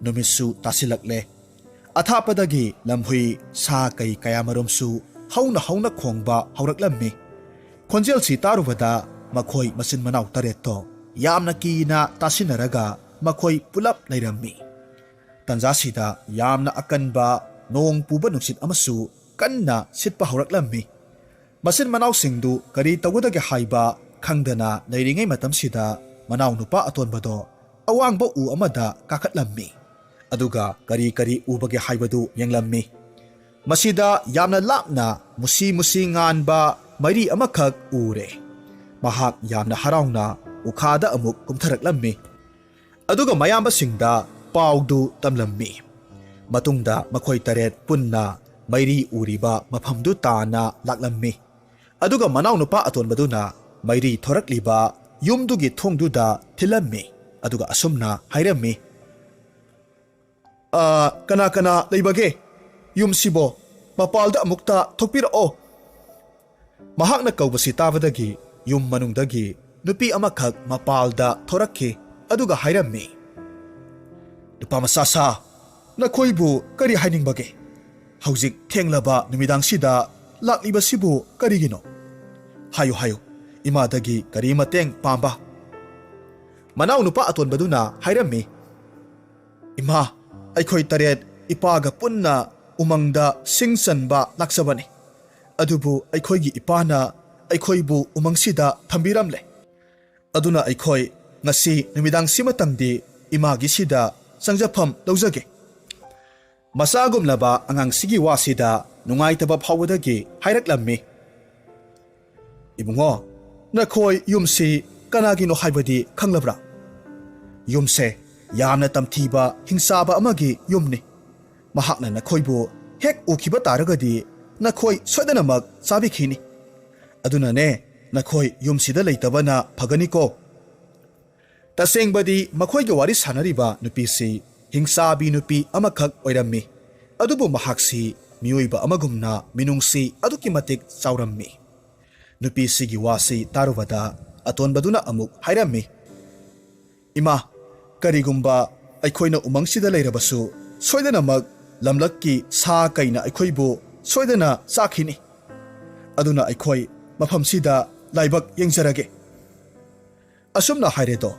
ꯅꯨꯃꯤꯠꯁꯨ ꯇꯥꯁꯤꯜꯂꯛꯂꯦ꯫ ꯑꯊꯥꯞꯄꯗꯒꯤ ꯂꯝꯍꯨꯏ ꯁꯥ ꯀꯩ ꯀꯌꯥꯃꯔꯨꯝꯁꯨ ꯍꯧꯅ ꯍꯧꯅ ꯈꯣꯡꯕ ꯍꯧꯔꯛꯂꯝꯃꯤ꯫ ꯈꯣꯟꯖꯦꯜꯁꯤ ꯇꯥꯔꯨꯕꯗ ꯃꯈꯣꯏ ꯃꯆꯤꯟ ꯃꯅꯥꯎ ꯇꯔꯦꯠꯇꯣ ꯌꯥꯝꯅ ꯀꯤꯅ ꯇꯥꯁꯤꯟꯅꯔꯒ ꯃꯈꯣꯏ ꯄꯨꯂꯞ ꯂꯩꯔꯝꯃꯤ꯫ ꯇꯟꯖꯥꯁꯤꯗ ꯌꯥꯝꯅ ꯑꯀꯟꯕ ꯅꯣꯡ ꯄꯨꯕ ꯅꯨꯡꯁꯤꯠ ꯑꯃꯁꯨ ꯀꯟꯅ ꯁꯤꯠꯄ ꯍꯧꯔꯛꯂꯝꯃꯤ꯫ ꯃꯆꯤꯟ ꯃꯅꯥꯎꯁꯤꯡꯗꯨ ꯀꯔꯤ ꯇꯧꯒꯗꯒꯦ ꯍꯥꯏꯕ ꯈꯪꯗꯅ ꯂꯩꯔꯤꯉꯩ ꯃꯇꯝꯁꯤꯗ ꯃꯅꯥꯎ ꯅꯨꯄꯥ ꯑꯇꯣꯟꯕꯗꯣ ꯑꯋꯥꯡꯕ ꯎ ꯑꯃꯗ ꯀꯥꯈꯠꯂꯝꯃꯤ꯫ ꯑꯗꯨꯒ ꯀꯔꯤ ꯀꯔꯤ ꯎꯕꯒꯦ ꯍꯥꯏꯕꯗꯨ ꯌꯦꯡꯂꯝꯃꯤ꯫ ꯃꯁꯤꯗ ꯌꯥꯝꯅ ꯂꯥꯞꯅ ꯃꯨꯁꯤ ꯃꯨꯁꯤ ꯉꯥꯟꯕ ꯃꯩꯔꯤ ꯑꯃꯈꯛ ꯎꯔꯦ꯫ ꯃꯍꯥꯛ ꯌꯥꯝꯅ ꯍꯔꯥꯎꯅ ꯎꯈꯥꯗ ꯑꯃꯨꯛ ꯀꯨꯝꯊꯔꯛꯂꯝꯃꯤ꯫ ꯑꯗꯨꯒ ꯃꯌꯥꯝꯕꯁꯤꯡꯗ ꯄꯥꯎꯗꯨ ꯇꯝꯂꯝꯃꯤ꯫ ꯃꯇꯨꯡꯗ ꯃꯈꯣꯏ ꯇꯔꯦꯠ ꯄꯨꯟꯅ ꯃꯩꯔꯤ ꯎꯔꯤꯕ ꯃꯐꯝꯗꯨ ꯇꯥꯅ ꯂꯥꯛꯂꯝꯃꯤ꯫ ꯑꯗꯨꯒ ꯃꯅꯥꯎꯅꯨꯄꯥ ꯑꯇꯣꯟꯕꯗꯨꯅ ꯃꯩꯔꯤ ꯊꯣꯔꯛꯂꯤꯕ ꯌꯨꯝꯗꯨꯒꯤ ꯊꯣꯡꯗꯨꯗ ꯊꯤꯜꯂꯝꯃꯤ꯫ ꯑꯗꯨꯒ ꯑꯁꯨꯝꯅ ꯍꯥꯏꯔꯝꯃꯤ, "ꯑ, ꯀꯅꯥ ꯀꯅꯥ ꯂꯩꯕꯒꯦ ꯌꯨꯝꯁꯤꯕꯣ? ꯃꯄꯥꯜꯗ ꯑꯃꯨꯛꯇ ꯊꯣꯛꯄꯤꯔꯛꯑꯣ!" ꯃꯍꯥꯛꯅ ꯀꯧꯕꯁꯤ ꯇꯥꯕꯗꯒꯤ ꯌꯨꯝ ꯃꯅꯨꯡꯗꯒꯤ ꯅꯨꯄꯤ ꯑꯃꯈꯛ ꯃꯄꯥꯜꯗ ꯊꯣꯔꯛꯈꯤ꯫ ꯑꯗꯨꯒ ꯍꯥꯏꯔꯝꯃꯤ, "ꯅꯨꯄꯥ ꯃꯆꯥ ꯁꯥ, ꯅꯈꯣꯏꯕꯨ ꯀꯔꯤ ꯍꯥꯏꯅꯤꯡꯕꯒꯦ? ꯍꯧꯖꯤꯛ ꯊꯦꯡꯂꯕ ꯅꯨꯃꯤꯗꯥꯡꯁꯤꯗ ꯂꯥꯛꯂꯤꯕꯁꯤꯕꯨ ꯀꯔꯤꯒꯤꯅꯣ? ꯍꯥꯏꯌꯨ, ꯍꯥꯏꯌꯨ, ꯏꯃꯥꯗꯒꯤ ꯀꯔꯤ ꯃꯇꯦꯡ ꯄꯥꯝꯕ?" ꯃꯅꯥꯎ ꯅꯨꯄꯥ ꯑꯇꯣꯟꯕꯗꯨꯅ ꯍꯥꯏꯔꯝꯃꯤ, "ꯏꯃꯥ, ꯑꯩꯈꯣꯏ ꯇꯔꯦꯠ ꯏꯄꯥꯒ ꯄꯨꯟꯅ ꯎꯃꯪꯗ ꯁꯤꯡ ꯆꯟꯕ ꯂꯥꯛꯆꯕꯅꯤ꯫ ꯑꯗꯨꯕꯨ ꯑꯩꯈꯣꯏꯒꯤ ꯏꯄꯥꯅ ꯑꯩꯈꯣꯏꯕꯨ ꯎꯃꯪꯁꯤꯗ ꯊꯝꯕꯤꯔꯝꯂꯦ꯫ ꯑꯗꯨꯅ ꯑꯩꯈꯣꯏ ꯉꯁꯤ ꯅꯨꯃꯤꯗꯥꯡꯁꯤꯃꯇꯪꯗꯤ ꯏꯃꯥꯒꯤꯁꯤꯗ ꯆꯪꯖꯐꯝ ꯂꯧꯖꯒꯦ꯫ ꯃꯆꯥꯒꯨꯝꯂꯕ ꯑꯉꯥꯡꯁꯤꯒꯤ ꯋꯥꯁꯤꯗ ꯅꯨꯡꯉꯥꯏꯇꯕ ꯐꯥꯎꯕꯗꯒꯤ ꯍꯥꯏꯔꯛꯂꯝꯃꯤ, "ꯏꯕꯨꯡꯉꯣ, ꯅꯈꯣꯏ ꯌꯨꯝꯁꯤ ꯀꯅꯥꯒꯤꯅꯣ ꯍꯥꯏꯕꯗꯤ ꯈꯪꯂꯕ꯭ꯔꯥ? ꯌꯨꯝꯁꯦ ꯌꯥꯝꯅ ꯇꯝꯊꯤꯕ ꯍꯤꯡꯆꯥꯕ ꯑꯃꯒꯤ ꯌꯨꯝꯅꯤ꯫ ꯃꯍꯥꯛꯅ ꯅꯈꯣꯏꯕꯨ ꯍꯦꯛ ꯎꯈꯤꯕ ꯇꯥꯔꯒꯗꯤ ꯅꯈꯣꯏ ꯁꯣꯏꯗꯅꯃꯛ ꯆꯥꯕꯤꯈꯤꯅꯤ꯫ ꯑꯗꯨꯅꯅꯦ, ꯅꯈꯣꯏ ꯌꯨꯝꯁꯤꯗ ꯂꯩꯇꯕꯅ ꯐꯒꯅꯤꯀꯣ꯫" ꯇꯁꯦꯡꯕꯗꯤ ꯃꯈꯣꯏꯒ ꯋꯥꯔꯤ ꯁꯥꯟꯅꯔꯤꯕ ꯅꯨꯄꯤꯁꯤ ꯍꯤꯡꯆꯥꯕꯤ ꯅꯨꯄꯤ ꯑꯃꯈꯛ ꯑꯣꯏꯔꯝꯃꯤ꯫ ꯑꯗꯨꯕꯨ ꯃꯍꯥꯛꯁꯤ ꯃꯤꯑꯣꯏꯕ ꯑꯃꯒꯨꯝꯅ ꯃꯤꯅꯨꯡꯁꯤ ꯑꯗꯨꯛꯀꯤ ꯃꯇꯤꯛ ꯆꯥꯎꯔꯝꯃꯤ꯫ ꯅꯨꯄꯤꯁꯤꯒꯤ ꯋꯥꯁꯤ ꯇꯥꯔꯨꯕꯗ ꯑꯇꯣꯟꯕꯗꯨꯅ ꯑꯃꯨꯛ ꯍꯥꯏꯔꯝꯃꯤ, "ꯏꯃꯥ, ꯀꯔꯤꯒꯨꯝꯕ ꯑꯩꯈꯣꯏꯅ ꯎꯃꯪꯁꯤꯗ ꯂꯩꯔꯕꯁꯨ, ꯁꯣꯏꯗꯅꯃꯛ ꯂꯝꯂꯛꯀꯤ ꯁꯥ ꯀꯩꯅ ꯑꯩꯈꯣꯏꯕꯨ ꯁꯣꯏꯗꯅ ꯆꯥꯈꯤꯅꯤ꯫ ꯑꯗꯨꯅ ꯑꯩꯈꯣꯏ ꯃꯐꯝꯁꯤꯗ ꯂꯥꯏꯕꯛ ꯌꯦꯡꯖꯔꯒꯦ꯫" ꯑꯁꯨꯝꯅ ꯍꯥꯏꯔꯦꯗꯣ꯫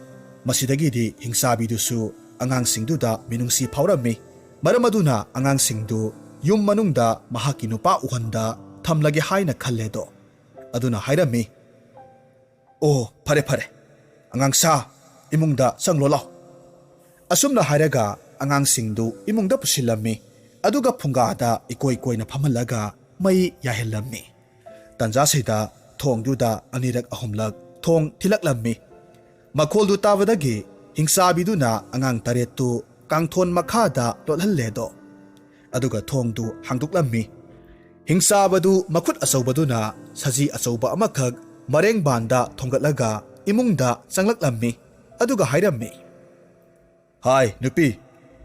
ꯃꯁꯤꯗꯒꯤꯗꯤ ꯍꯤꯡꯆꯥꯕꯤꯗꯨꯁꯨ ꯑꯉꯥꯡꯁꯤꯡꯗꯨꯗ ꯃꯤꯅꯨꯡꯁꯤ ꯐꯥꯎꯔꯝꯃꯤ꯫ ꯃꯔꯝ ꯑꯗꯨꯅ ꯑꯉꯥꯡꯁꯤꯡꯗꯨ ꯌꯨꯝ ꯃꯅꯨꯡꯗ ꯃꯍꯥꯛꯀꯤ ꯅꯨꯄꯥ ꯎꯍꯟꯗ ꯊꯝꯂꯒꯦ ꯍꯥꯏꯅ ꯈꯜꯂꯦꯗꯣ꯫ ꯑꯗꯨꯅ ꯍꯥꯏꯔꯝꯃꯤ, "ꯑꯣ, ꯐꯔꯦ, ꯐꯔꯦ꯫ ꯑꯉꯥꯡꯁꯥ, ꯏꯃꯨꯡꯗ ꯆꯪꯂꯣ ꯂꯥꯎ꯫" ꯑꯁꯨꯝꯅ ꯍꯥꯏꯔꯒ ꯑꯉꯥꯡꯁꯤꯡꯗꯨ ꯏꯃꯨꯡꯗ ꯄꯨꯁꯤꯜꯂꯝꯃꯤ꯫ ꯑꯗꯨꯒ ꯐꯨꯡꯒꯥꯗ ꯏꯀꯣꯏ ꯀꯣꯏꯅ ꯐꯝꯍꯜꯂꯒ ꯃꯩ ꯌꯥꯏꯍꯜꯂꯝꯃꯤ꯫ ꯇꯟꯖꯥꯁꯤꯗ ꯊꯣꯡꯗꯨꯗ ꯑꯅꯤꯔꯛ ꯑꯍꯨꯝꯂꯛ ꯊꯣꯡ ꯊꯤꯜꯂꯛꯂꯝꯃꯤ꯫ ꯃꯈꯣꯜꯗꯨ ꯇꯥꯕꯗꯒꯤ ꯍꯤꯡꯆꯥꯕꯤꯗꯨꯅ ꯑꯉꯥꯡ ꯇꯔꯦꯠꯇꯨ ꯀꯥꯡꯊꯣꯟ ꯃꯈꯥꯗ ꯂꯣꯠꯍꯜꯂꯦꯗꯣ꯫ ꯑꯗꯨꯒ ꯊꯣꯡꯗꯨ ꯍꯥꯡꯗꯣꯛꯂꯝꯃꯤ꯫ ꯍꯤꯡꯆꯥꯕꯗꯨ ꯃꯈꯨꯠ ꯑꯆꯧꯕꯗꯨꯅ ꯁꯖꯤ ꯑꯆꯧꯕ ꯑꯃꯈꯛ ꯃꯔꯦꯡꯕꯥꯟꯗ ꯊꯣꯡꯒꯠꯂꯒ ꯏꯃꯨꯡꯗ ꯆꯪꯂꯛꯂꯝꯃꯤ꯫ ꯑꯗꯨꯒ ꯍꯥꯏꯔꯝꯃꯤ, "ꯍꯥꯏ ꯅꯨꯄꯤ,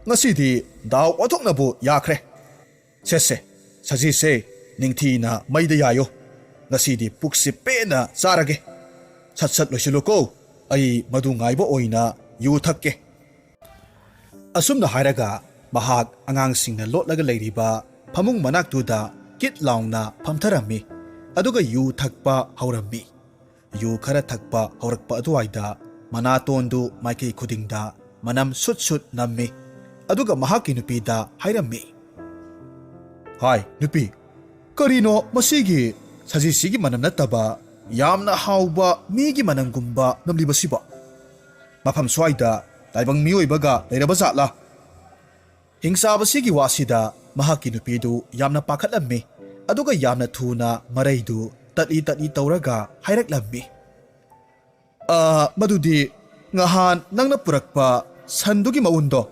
ꯉꯁꯤꯗꯤ ꯗꯥꯎ ꯑꯣꯟꯊꯣꯛꯅꯕꯨ ꯌꯥꯈ꯭ꯔꯦ꯫ ꯁꯦ ꯁꯦ, ꯁꯖꯤꯁꯦ ꯅꯤꯡꯊꯤꯅ ꯃꯩꯗ ꯌꯥꯏꯌꯨ꯫ ꯉꯁꯤꯗꯤ ꯄꯨꯛꯁꯤ ꯄꯦꯟꯅ ꯆꯥꯔꯒꯦ꯫ ꯁꯠ ꯁꯠ ꯂꯣꯏꯁꯤꯜꯂꯨꯀꯣ, ꯑꯩ ꯃꯗꯨ ꯉꯥꯏꯕ ꯑꯣꯏꯅ ꯌꯨ ꯊꯛꯀꯦ꯫" ꯑꯁꯨꯝꯅ ꯍꯥꯏꯔꯒ ꯃꯍꯥꯛ ꯑꯉꯥꯡꯁꯤꯡꯅ ꯂꯣꯠꯂꯒ ꯂꯩꯔꯤꯕ ꯐꯃꯨꯡ ꯃꯅꯥꯛꯇꯨꯗ ꯀꯤꯠ ꯂꯥꯎꯅ ꯐꯝꯊꯔꯝꯃꯤ꯫ ꯑꯗꯨꯒ ꯌꯨ ꯊꯛꯄ ꯍꯧꯔꯝꯃꯤ꯫ ꯌꯨ ꯈꯔ ꯊꯛꯄ ꯍꯧꯔꯛꯄ ꯑꯗꯨꯋꯥꯏꯗ ꯃꯅꯥꯇꯣꯟꯗꯨ ꯃꯥꯏꯀꯩ ꯈꯨꯗꯤꯡꯗ ꯃꯅꯝ ꯁꯨꯠ ꯁꯨꯠ ꯅꯝꯃꯤ꯫ ꯑꯗꯨꯒ ꯃꯍꯥꯛꯀꯤ ꯅꯨꯄꯤꯗ ꯍꯥꯏꯔꯝꯃꯤ, "ꯍꯥꯏ, ꯅꯨꯄꯤ, ꯀꯔꯤꯅꯣ ꯃꯁꯤꯒꯤ ꯁꯖꯤꯁꯤꯒꯤ ꯃꯅꯝ ꯅꯠꯇꯕ ꯌꯥꯝꯅ ꯍꯥꯎꯕ ꯃꯤꯒꯤ ꯃꯅꯝꯒꯨꯝꯕ ꯅꯝꯂꯤꯕꯁꯤꯕꯣ? ꯃꯐꯝ ꯁ꯭ꯋꯥꯏꯗ ꯇꯥꯏꯕꯪ ꯃꯤꯑꯣꯏꯕꯒ ꯂꯩꯔꯕ ꯖꯥꯠꯂꯥ?" ꯍꯤꯡꯆꯥꯕꯁꯤꯒꯤ ꯋꯥꯁꯤꯗ ꯃꯍꯥꯛꯀꯤ ꯅꯨꯄꯤꯗꯨ ꯌꯥꯝꯅ ꯄꯥꯈꯠꯂꯝꯃꯤ, ꯑꯗꯨꯒ ꯌꯥꯝꯅ ꯊꯨꯅ ꯃꯔꯩꯗꯨ ꯇꯠꯂꯤ ꯇꯠꯂꯤ ꯇꯧꯔꯒ ꯍꯥꯏꯔꯛꯂꯝꯃꯤ, "ꯑ, ꯃꯗꯨꯗꯤ ꯉꯍꯥꯟ ꯅꯪꯅ ꯄꯨꯔꯛꯄ ꯁꯟꯗꯨꯒꯤ ꯃꯎꯟꯗꯣ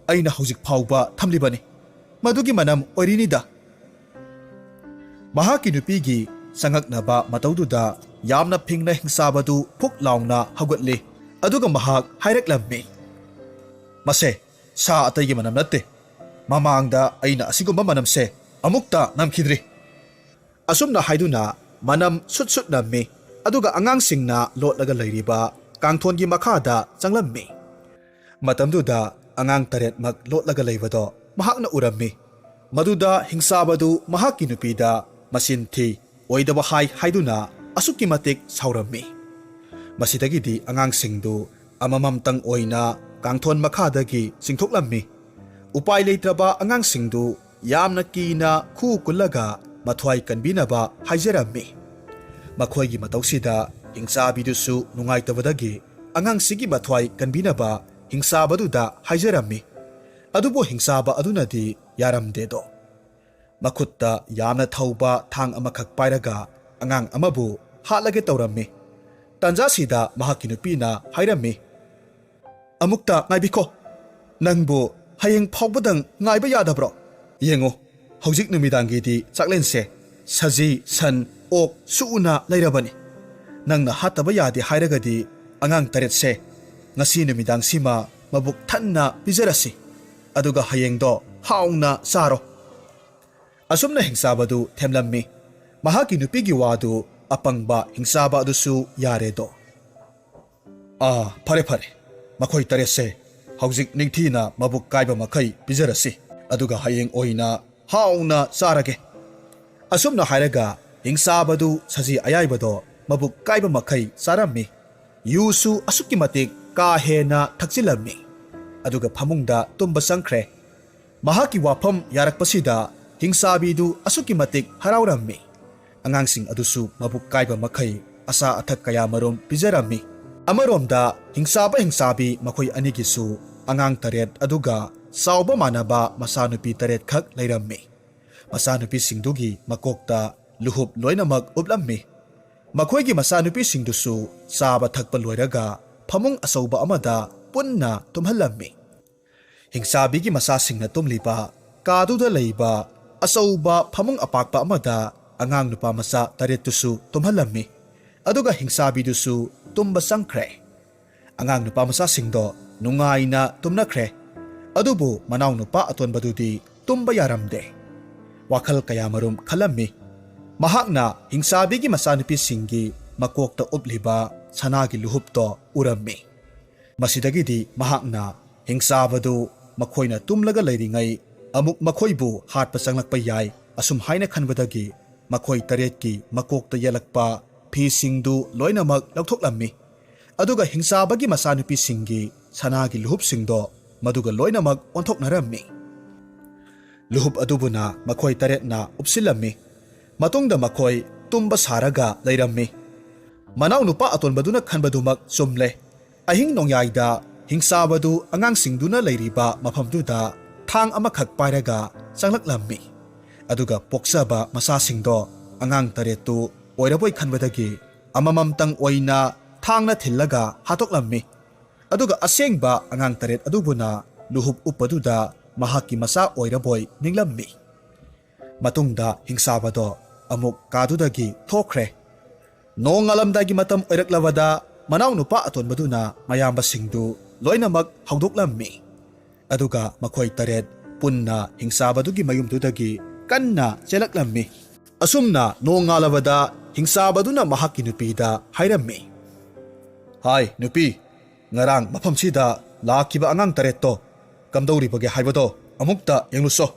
ꯑꯩꯅ ꯍꯧꯖꯤꯛ ꯐꯥꯎꯕ ꯊꯝꯂꯤꯕꯅꯤ꯫ ꯃꯗꯨꯒꯤ ꯃꯅꯝ ꯑꯣꯏꯔꯤꯅꯤꯗ꯫" ꯃꯍꯥꯛꯀꯤ ꯅꯨꯄꯤꯒꯤ ꯆꯉꯛꯅꯕ ꯃꯇꯧꯗꯨꯗ ꯌꯥꯝꯅ ꯐꯤꯡꯅ ꯍꯤꯡꯆꯥꯕꯗꯨ ꯐꯨꯛ ꯂꯥꯎꯅ ꯍꯧꯒꯠꯂꯤ, ꯑꯗꯨꯒ ꯃꯍꯥꯛ ꯍꯥꯏꯔꯛꯂꯝꯃꯤ, "ꯃꯁꯦ ꯁꯥ ꯑꯇꯩꯒꯤ ꯃꯅꯝ ꯅꯠꯇꯦ꯫ ꯃꯃꯥꯡꯗ ꯑꯩꯅ ꯑꯁꯤꯒꯨꯝꯕ ꯃꯅꯝꯁꯦ ꯑꯃꯨꯛꯇ ꯅꯝꯈꯤꯗ꯭ꯔꯤ꯫" ꯑꯁꯨꯝꯅ ꯍꯥꯏꯗꯨꯅ ꯃꯅꯝ ꯁꯨꯠ ꯁꯨꯠ ꯅꯝꯃꯤ, ꯑꯗꯨꯒ ꯑꯉꯥꯡꯁꯤꯡꯅ ꯂꯣꯠꯂꯒ ꯂꯩꯔꯤꯕ ꯀꯥꯡꯊꯣꯟꯒꯤ ꯃꯈꯥꯗ ꯆꯪꯂꯝꯃꯤ꯫ ꯃꯇꯝꯗꯨꯗ ꯑꯉꯥꯡ ꯇꯔꯦꯠꯃꯛ ꯂꯣꯠꯂꯒ ꯂꯩꯕꯗꯣ ꯃꯍꯥꯛꯅ ꯎꯔꯝꯃꯤ꯫ ꯃꯗꯨꯗ ꯍꯤꯡꯆꯥꯕꯗꯨ ꯃꯍꯥꯛꯀꯤ ꯅꯨꯄꯤꯗ ꯃꯆꯤꯟ ꯊꯤ, ꯑꯣꯏꯗꯕ ꯍꯥꯏ ꯍꯥꯏꯗꯨꯅ ꯑꯁꯨꯛꯀꯤ ꯃꯇꯤꯛ ꯁꯥꯎꯔꯝꯃꯤ꯫ ꯃꯁꯤꯗꯒꯤꯗꯤ ꯑꯉꯥꯡꯁꯤꯡꯗꯨ ꯑꯃꯃꯝꯇꯪ ꯑꯣꯏꯅ ꯀꯥꯡꯊꯣꯟ ꯃꯈꯥꯗꯒꯤ ꯆꯤꯡꯊꯣꯛꯂꯝꯃꯤ꯫ ꯎꯄꯥꯏ ꯂꯩꯇ꯭ꯔꯕ ꯑꯉꯥꯡꯁꯤꯡꯗꯨ ꯌꯥꯝꯅ ꯀꯤꯅ ꯈꯨ ꯀꯨꯜꯂꯒ ꯃꯊ꯭ꯋꯥꯏ ꯀꯟꯕꯤꯅꯕ ꯍꯥꯏꯖꯔꯝꯃꯤ꯫ ꯃꯈꯣꯏꯒꯤ ꯃꯇꯧꯁꯤꯗ ꯍꯤꯡꯆꯥꯕꯤꯗꯨꯁꯨ ꯅꯨꯡꯉꯥꯏꯇꯕꯗꯒꯤ ꯑꯉꯥꯡꯁꯤꯒꯤ ꯃꯊ꯭ꯋꯥꯏ ꯀꯟꯕꯤꯅꯕ ꯍꯤꯡꯆꯥꯕꯗꯨꯗ ꯍꯥꯏꯖꯔꯝꯃꯤ꯫ ꯑꯗꯨꯕꯨ ꯍꯤꯡꯆꯥꯕ ꯑꯗꯨꯅꯗꯤ ꯌꯥꯔꯝꯗꯦꯗꯣ꯫ ꯃꯈꯨꯠꯇ ꯌꯥꯝꯅ ꯊꯧꯕ ꯊꯥꯡ ꯑꯃꯈꯛ ꯄꯥꯏꯔꯒ ꯑꯉꯥꯡ ꯑꯃꯕꯨ ꯍꯥꯠꯂꯒꯦ ꯇꯧꯔꯝꯃꯤ꯫ ꯇꯥꯟꯖꯥꯁꯤꯗ ꯃꯍꯥꯛꯀꯤ ꯅꯨꯄꯤꯅ ꯍꯥꯏꯔꯝꯃꯤ, "ꯑꯃꯨꯛꯇ ꯉꯥꯏꯕꯤꯈꯣ꯫ ꯅꯪꯕꯨ ꯍꯌꯦꯡ ꯐꯥꯎꯕꯗꯪ ꯉꯥꯏꯕ ꯌꯥꯗꯕ꯭ꯔꯣ? ꯌꯦꯡꯉꯨ, ꯍꯧꯖꯤꯛ ꯅꯨꯃꯤꯗꯥꯡꯒꯤꯗꯤ ꯆꯥꯛꯂꯦꯟꯁꯦ ꯁꯖꯤ, ꯁꯟ, ꯑꯣꯛ ꯁꯨꯅ ꯂꯩꯔꯕꯅꯤ꯫ ꯅꯪꯅ ꯍꯥꯠꯇꯕ ꯌꯥꯗꯦ ꯍꯥꯏꯔꯒꯗꯤ ꯑꯉꯥꯡ ꯇꯔꯦꯠꯁꯦ ꯉꯁꯤ ꯅꯨꯃꯤꯗꯥꯡꯁꯤꯃ ꯃꯕꯨꯛ ꯊꯟꯅ ꯄꯤꯖꯔꯁꯤ꯫ ꯑꯗꯨꯒ ꯍꯌꯦꯡꯗꯣ ꯍꯥꯎꯅ ꯆꯥꯔꯣ꯫" ꯑꯁꯨꯝꯅ ꯍꯤꯡꯆꯥꯕꯗꯨ ꯊꯦꯝꯂꯝꯃꯤ꯫ ꯃꯍꯥꯛꯀꯤ ꯅꯨꯄꯤꯒꯤ ꯋꯥꯗꯨ ꯑꯄꯪꯕ ꯍꯤꯡꯆꯥꯕ ꯑꯗꯨꯁꯨ ꯌꯥꯔꯦꯗꯣ꯫ "ꯑꯥ, ꯐꯔꯦ, ꯐꯔꯦ꯫ ꯃꯈꯣꯏ ꯇꯔꯦꯠꯁꯦ ꯍꯧꯖꯤꯛ ꯅꯤꯡꯊꯤꯅ ꯃꯕꯨꯛ ꯀꯥꯏꯕ ꯃꯈꯩ ꯄꯤꯖꯔꯁꯤ꯫ ꯑꯗꯨꯒ ꯍꯌꯦꯡ ꯑꯣꯏꯅ ꯍꯥꯎꯅ ꯆꯥꯔꯒꯦ꯫" ꯑꯁꯨꯝꯅ ꯍꯥꯏꯔꯒ ꯍꯤꯡꯆꯥꯕꯗꯨ ꯁꯖꯤ ꯑꯌꯥꯏꯕꯗꯣ ꯃꯕꯨꯛ ꯀꯥꯏꯕ ꯃꯈꯩ ꯆꯥꯔꯝꯃꯤ꯫ ꯌꯨꯁꯨ ꯑꯁꯨꯛꯀꯤ ꯃꯇꯤꯛ ꯀꯥ ꯍꯦꯟꯅ ꯊꯛꯆꯤꯜꯂꯝꯃꯤ꯫ ꯑꯗꯨꯒ ꯐꯃꯨꯡꯗ ꯇꯨꯝꯕ ꯆꯪꯈ꯭ꯔꯦ꯫ ꯃꯍꯥꯛꯀꯤ ꯋꯥꯐꯝ ꯌꯥꯔꯛꯄꯁꯤꯗ ꯍꯤꯡꯆꯥꯕꯤꯗꯨ ꯑꯁꯨꯛꯀꯤ ꯃꯇꯤꯛ ꯍꯔꯥꯎꯔꯝꯃꯤ꯫ ꯑꯉꯥꯡꯁꯤꯡ ꯑꯗꯨꯁꯨ ꯃꯕꯨꯛ ꯀꯥꯏꯕ ꯃꯈꯩ ꯑꯆꯥ ꯑꯊꯛ ꯀꯌꯥꯃꯔꯨꯝ ꯄꯤꯖꯔꯝꯃꯤ꯫ ꯑꯃꯔꯣꯝꯗ ꯍꯤꯡꯆꯥꯕ ꯍꯤꯡꯆꯥꯕꯤ ꯃꯈꯣꯏ ꯑꯅꯤꯒꯤꯁꯨ ꯑꯉꯥꯡ ꯇꯔꯦꯠ ꯑꯗꯨꯒ ꯆꯥꯎꯕ ꯃꯥꯟꯅꯕ ꯃꯆꯥꯅꯨꯄꯤ ꯇꯔꯦꯠꯈꯛ ꯂꯩꯔꯝꯃꯤ꯫ ꯃꯆꯥꯅꯨꯄꯤꯁꯤꯡꯗꯨꯒꯤ ꯃꯀꯣꯛꯇ ꯂꯨꯍꯨꯞ ꯂꯣꯏꯅꯃꯛ ꯎꯞꯂꯝꯃꯤ꯫ ꯃꯈꯣꯏꯒꯤ ꯃꯆꯥꯅꯨꯄꯤꯁꯤꯡꯗꯨꯁꯨ ꯆꯥꯕ ꯊꯛꯄ ꯂꯣꯏꯔꯒ ꯐꯃꯨꯡ ꯑꯆꯧꯕ ꯑꯃꯗ ꯄꯨꯟꯅ ꯇꯨꯝꯍꯜꯂꯝꯃꯤ꯫ ꯍꯤꯡꯆꯥꯕꯤꯒꯤ ꯃꯆꯥꯁꯤꯡꯅ ꯇꯨꯝꯂꯤꯕ ꯀꯥꯗꯨꯗ ꯂꯩꯕ ꯑꯆꯧꯕ ꯐꯃꯨꯡ ꯑꯄꯥꯛꯄ ꯑꯃꯗ ꯑꯉꯥꯡ ꯅꯨꯄꯥ ꯃꯆꯥ ꯇꯔꯦꯠꯇꯨꯁꯨ ꯇꯨꯝꯍꯜꯂꯝꯃꯤ꯫ ꯑꯗꯨꯒ ꯍꯤꯡꯆꯥꯕꯤꯗꯨꯁꯨ ꯇꯨꯝꯕ ꯆꯪꯈ꯭ꯔꯦ꯫ ꯑꯉꯥꯡ ꯅꯨꯄꯥ ꯃꯆꯥꯁꯤꯡꯗꯣ ꯅꯨꯡꯉꯥꯏꯅ ꯇꯨꯝꯅꯈ꯭ꯔꯦ꯫ ꯑꯗꯨꯕꯨ ꯃꯅꯥꯎ ꯅꯨꯄꯥ ꯑꯇꯣꯟꯕꯗꯨꯗꯤ ꯇꯨꯝꯕ ꯌꯥꯔꯝꯗꯦ꯫ ꯋꯥꯈꯜ ꯀꯌꯥꯃꯔꯨꯝ ꯈꯜꯂꯝꯃꯤ꯫ ꯃꯍꯥꯛꯅ ꯍꯤꯡꯆꯥꯕꯤꯒꯤ ꯃꯆꯥꯅꯨꯄꯤꯁꯤꯡꯒꯤ ꯃꯀꯣꯛꯇ ꯎꯞꯂꯤꯕ ꯁꯅꯥꯒꯤ ꯂꯨꯍꯨꯞꯇꯣ ꯎꯔꯝꯃꯤ꯫ ꯃꯁꯤꯗꯒꯤꯗꯤ ꯃꯍꯥꯛꯅ ꯍꯤꯡꯆꯥꯕꯗꯨ ꯃꯈꯣꯏꯅ ꯇꯨꯝꯂꯒ ꯂꯩꯔꯤꯉꯩ ꯑꯃꯨꯛ ꯃꯈꯣꯏꯕꯨ ꯍꯥꯠꯄ ꯆꯪꯂꯛꯄ ꯌꯥꯏ, ꯑꯁꯨꯝ ꯍꯥꯏꯅ ꯈꯟꯕꯗꯒꯤ ꯃꯈꯣꯏ ꯇꯔꯦꯠꯀꯤ ꯃꯀꯣꯛꯇ ꯌꯦꯜꯂꯛꯄ ꯐꯤꯁꯤꯡꯗꯨ ꯂꯣꯏꯅꯃꯛ ꯂꯧꯊꯣꯛꯂꯝꯃꯤ꯫ ꯑꯗꯨꯒ ꯍꯤꯡꯆꯥꯕꯒꯤ ꯃꯆꯥꯅꯨꯄꯤꯁꯤꯡꯒꯤ ꯁꯅꯥꯒꯤ ꯂꯨꯍꯨꯞꯁꯤꯡꯗꯣ ꯃꯗꯨꯒ ꯂꯣꯏꯅꯃꯛ ꯑꯣꯟꯊꯣꯛꯅꯔꯝꯃꯤ꯫ ꯂꯨꯍꯨꯞ ꯑꯗꯨꯕꯨꯅ ꯃꯈꯣꯏ ꯇꯔꯦꯠꯅ ꯎꯞꯁꯤꯜꯂꯝꯃꯤ꯫ ꯃꯇꯨꯡꯗ ꯃꯈꯣꯏ ꯇꯨꯝꯕ ꯁꯥꯔꯒ ꯂꯩꯔꯝꯃꯤ꯫ ꯃꯅꯥꯎ ꯅꯨꯄꯥ ꯑꯇꯣꯟꯕꯗꯨꯅ ꯈꯟꯕꯗꯨꯃꯛ ꯆꯨꯝꯂꯦ꯫ ꯑꯍꯤꯡ ꯅꯣꯡꯌꯥꯏꯗ ꯍꯤꯡꯆꯥꯕꯗꯨ ꯑꯉꯥꯡꯁꯤꯡꯗꯨꯅ ꯂꯩꯔꯤꯕ ꯃꯐꯝꯗꯨꯗ ꯊꯥꯡ ꯑꯃꯈꯛ ꯄꯥꯏꯔꯒ ꯆꯪꯂꯛꯂꯝꯃꯤ꯫ ꯑꯗꯨꯒ ꯄꯣꯛꯆꯕ ꯃꯆꯥꯁꯤꯡꯗꯣ ꯑꯉꯥꯡ ꯇꯔꯦꯠꯇꯨ ꯑꯣꯏꯔꯕꯣꯏ ꯈꯟꯕꯗꯒꯤ ꯑꯃꯃꯝꯇꯪ ꯑꯣꯏꯅ ꯊꯥꯡꯅ ꯊꯤꯜꯂꯒ ꯍꯥꯠꯇꯣꯛꯂꯝꯃꯤ꯫ ꯑꯗꯨꯒ ꯑꯁꯦꯡꯕ ꯑꯉꯥꯡ ꯇꯔꯦꯠ ꯑꯗꯨꯕꯨꯅ ꯂꯨꯍꯨꯞ ꯎꯞꯄꯗꯨꯗ ꯃꯍꯥꯛꯀꯤ ꯃꯆꯥ ꯑꯣꯏꯔꯕꯣꯏ ꯅꯤꯡꯂꯝꯃꯤ꯫ ꯃꯇꯨꯡꯗ ꯍꯤꯡꯆꯥꯕꯗꯣ ꯑꯃꯨꯛ ꯀꯥꯗꯨꯗꯒꯤ ꯊꯣꯛꯈ꯭ꯔꯦ꯫ ꯅꯣꯡꯉꯥꯜꯂꯝꯗꯥꯏꯒꯤ ꯃꯇꯝ ꯑꯣꯏꯔꯛꯂꯕꯗ ꯃꯅꯥꯎ ꯅꯨꯄꯥ ꯑꯇꯣꯟꯕꯗꯨꯅ ꯃꯌꯥꯝꯕꯁꯤꯡꯗꯨ ꯂꯣꯏꯅꯃꯛ ꯍꯧꯗꯣꯛꯂꯝꯃꯤ꯫ ꯑꯗꯨꯒ ꯃꯈꯣꯏ ꯇꯔꯦꯠ ꯄꯨꯟꯅ ꯍꯤꯡꯆꯥꯕꯗꯨꯒꯤ ꯃꯌꯨꯝꯗꯨꯗꯒꯤ ꯀꯟꯅ ꯆꯦꯜꯂꯛꯂꯝꯃꯤ꯫ ꯑꯁꯨꯝꯅ ꯅꯣꯡꯉꯥꯜꯂꯕꯗ ꯍꯤꯡꯆꯥꯕꯗꯨꯅ ꯃꯍꯥꯛꯀꯤ ꯅꯨꯄꯤꯗ ꯍꯥꯏꯔꯝꯃꯤ, "ꯍꯥꯏ ꯅꯨꯄꯤ, ꯉꯔꯥꯡ ꯃꯐꯝꯁꯤꯗ ꯂꯥꯛꯈꯤꯕ ꯑꯉꯥꯡ ꯇꯔꯦꯠꯇꯣ ꯀꯝꯗꯧꯔꯤꯕꯒꯦ ꯍꯥꯏꯕꯗꯣ ꯑꯃꯨꯛꯇ ꯌꯦꯡꯂꯨꯁꯣ꯫"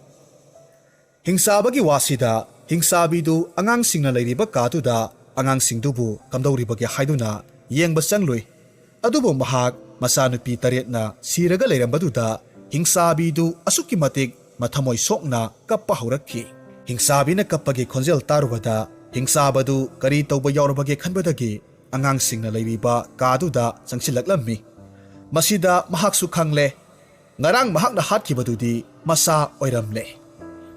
ꯍꯤꯡꯆꯥꯕꯒꯤ ꯋꯥꯁꯤꯗ ꯍꯤꯡꯆꯥꯕꯤꯗꯨ ꯑꯉꯥꯡꯁꯤꯡꯅ ꯂꯩꯔꯤꯕ ꯀꯥꯗꯨꯗ ꯑꯉꯥꯡꯁꯤꯡꯗꯨꯕꯨ ꯀꯝꯗꯧꯔꯤꯕꯒꯦ ꯍꯥꯏꯗꯨꯅ ꯌꯦꯡꯕ ꯆꯪꯂꯨꯏ꯫ ꯑꯗꯨꯕꯨ ꯃꯍꯥꯛ ꯃꯆꯥꯅꯨꯄꯤ ꯇꯔꯦꯠꯅ ꯁꯤꯔꯒ ꯂꯩꯔꯝꯕꯗꯨꯗ ꯍꯤꯡꯆꯥꯕꯤꯗꯨ ꯑꯁꯨꯛꯀꯤ ꯃꯇꯤꯛ ꯃꯊꯃꯣꯏ ꯁꯣꯛꯅ ꯀꯞꯄ ꯍꯧꯔꯛꯈꯤ꯫ ꯍꯤꯡꯆꯥꯕꯤꯅ ꯀꯞꯄꯒꯤ ꯈꯣꯟꯖꯦꯜ ꯇꯥꯔꯨꯕꯗ ꯍꯤꯡꯆꯥꯕꯗꯨ ꯀꯔꯤ ꯇꯧꯕ ꯌꯥꯎꯔꯕꯒꯦ ꯈꯟꯕꯗꯒꯤ ꯑꯉꯥꯡꯁꯤꯡꯅ ꯂꯩꯔꯤꯕ ꯀꯥꯗꯨꯗ ꯆꯪꯁꯤꯜꯂꯛꯂꯝꯃꯤ꯫ ꯃꯁꯤꯗ ꯃꯍꯥꯛꯁꯨ ꯈꯪꯂꯦ, ꯉꯔꯥꯡ ꯃꯍꯥꯛꯅ ꯍꯥꯠꯈꯤꯕꯗꯨꯗꯤ ꯃꯆꯥ ꯑꯣꯏꯔꯝꯂꯦ꯫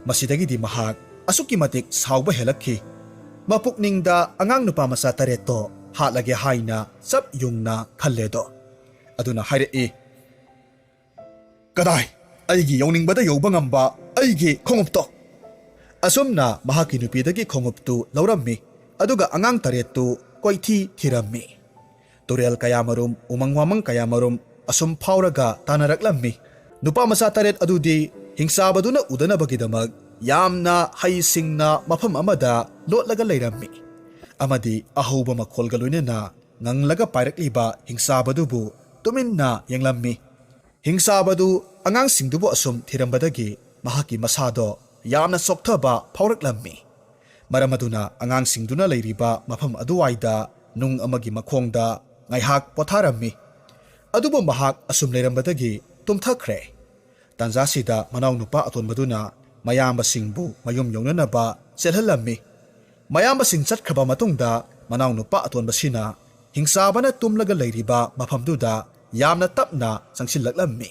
ꯃꯁꯤꯗꯒꯤꯗꯤ ꯃꯍꯥꯛ ꯑꯁꯨꯛꯀꯤ ꯃꯇꯤꯛ ꯁꯥꯎꯕ ꯍꯦꯜꯂꯛꯈꯤ꯫ ꯃꯄꯨꯛꯅꯤꯡꯗ ꯑꯉꯥꯡ ꯅꯨꯄꯥ ꯃꯆꯥ ꯇꯔꯦꯠꯇꯣ ꯍꯥꯠꯂꯒꯦ ꯍꯥꯏꯅ ꯆꯞ ꯌꯨꯡꯅ ꯈꯜꯂꯦꯗꯣ꯫ ꯑꯗꯨꯅ ꯍꯥꯏꯔꯛꯏ, "ꯀꯗꯥꯏ? ꯑꯩꯒꯤ ꯌꯧꯅꯤꯡꯕꯗ ꯌꯧꯕ ꯉꯝꯕ ꯑꯩꯒꯤ ꯈꯣꯡꯎꯞꯇꯣ!" ꯑꯁꯨꯝꯅ ꯃꯍꯥꯛꯀꯤ ꯅꯨꯄꯤꯗꯒꯤ ꯈꯣꯡꯎꯞꯇꯨ ꯂꯧꯔꯝꯃꯤ, ꯑꯗꯨꯒ ꯑꯉꯥꯡ ꯇꯔꯦꯠꯇꯨ ꯀꯣꯏꯊꯤ ꯊꯤꯔꯝꯃꯤ꯫ ꯇꯨꯔꯦꯜ ꯀꯌꯥꯃꯔꯨꯝ, ꯎꯃꯪ ꯋꯥꯃꯪ ꯀꯌꯥꯃꯔꯨꯝ ꯑꯁꯨꯝ ꯐꯥꯎꯔꯒ ꯇꯥꯟꯅꯔꯛꯂꯝꯃꯤ꯫ ꯅꯨꯄꯥ ꯃꯆꯥ ꯇꯔꯦꯠ ꯑꯗꯨꯗꯤ ꯍꯤꯡꯆꯥꯕꯗꯨꯅ ꯎꯗꯅꯕꯒꯤꯗꯃꯛ ꯌꯥꯝꯅ ꯍꯩꯁꯤꯡꯅ ꯃꯐꯝ ꯑꯃꯗ ꯂꯣꯠꯂꯒ ꯂꯩꯔꯝꯃꯤ, ꯑꯃꯗꯤ ꯑꯍꯧꯕ ꯃꯈꯣꯜꯒ ꯂꯣꯏꯅꯅ ꯉꯪꯂꯒ ꯄꯥꯏꯔꯛꯂꯤꯕ ꯍꯤꯡꯆꯥꯕꯗꯨꯕꯨ ꯇꯨꯃꯤꯟꯅ ꯌꯦꯡꯂꯝꯃꯤ꯫ ꯍꯤꯡꯆꯥꯕꯗꯨ ꯑꯉꯥꯡꯁꯤꯡꯗꯨꯕꯨ ꯑꯁꯨꯝ ꯊꯤꯔꯝꯕꯗꯒꯤ ꯃꯍꯥꯛꯀꯤ ꯃꯁꯥꯗꯣ ꯌꯥꯝꯅ ꯆꯣꯛꯊꯕ ꯐꯥꯎꯔꯛꯂꯝꯃꯤ꯫ ꯃꯔꯝ ꯑꯗꯨꯅ ꯑꯉꯥꯡꯁꯤꯡꯗꯨꯅ ꯂꯩꯔꯤꯕ ꯃꯐꯝ ꯑꯗꯨꯋꯥꯏꯗ ꯅꯨꯡ ꯑꯃꯒꯤ ꯃꯈꯣꯡꯗ ꯉꯥꯏꯍꯥꯛ ꯄꯣꯊꯥꯔꯝꯃꯤ꯫ ꯑꯗꯨꯕꯨ ꯃꯍꯥꯛ ꯑꯁꯨꯝ ꯂꯩꯔꯝꯕꯗꯒꯤ ꯇꯨꯝꯊꯈ꯭ꯔꯦ꯫ ꯇꯥꯟꯖꯥꯁꯤꯗ ꯃꯅꯥꯎꯅꯨꯄꯥ ꯑꯇꯣꯟꯕꯗꯨꯅ ꯃꯌꯥꯝꯕꯁꯤꯡꯕꯨ ꯃꯌꯨꯝ ꯌꯧꯅꯅꯕ ꯆꯦꯜꯍꯜꯂꯝꯃꯤ꯫ ꯃꯌꯥꯝꯕꯁꯤꯡ ꯆꯠꯈ꯭ꯔꯕ ꯃꯇꯨꯡꯗ ꯃꯅꯥꯎꯅꯨꯄꯥ ꯑꯇꯣꯟꯕꯁꯤꯅ ꯍꯤꯡꯆꯥꯕꯅ ꯇꯨꯝꯂꯒ ꯂꯩꯔꯤꯕ ꯃꯐꯝꯗꯨꯗ ꯌꯥꯝꯅ ꯇꯞꯅ ꯆꯪꯁꯤꯜꯂꯛꯂꯝꯃꯤ꯫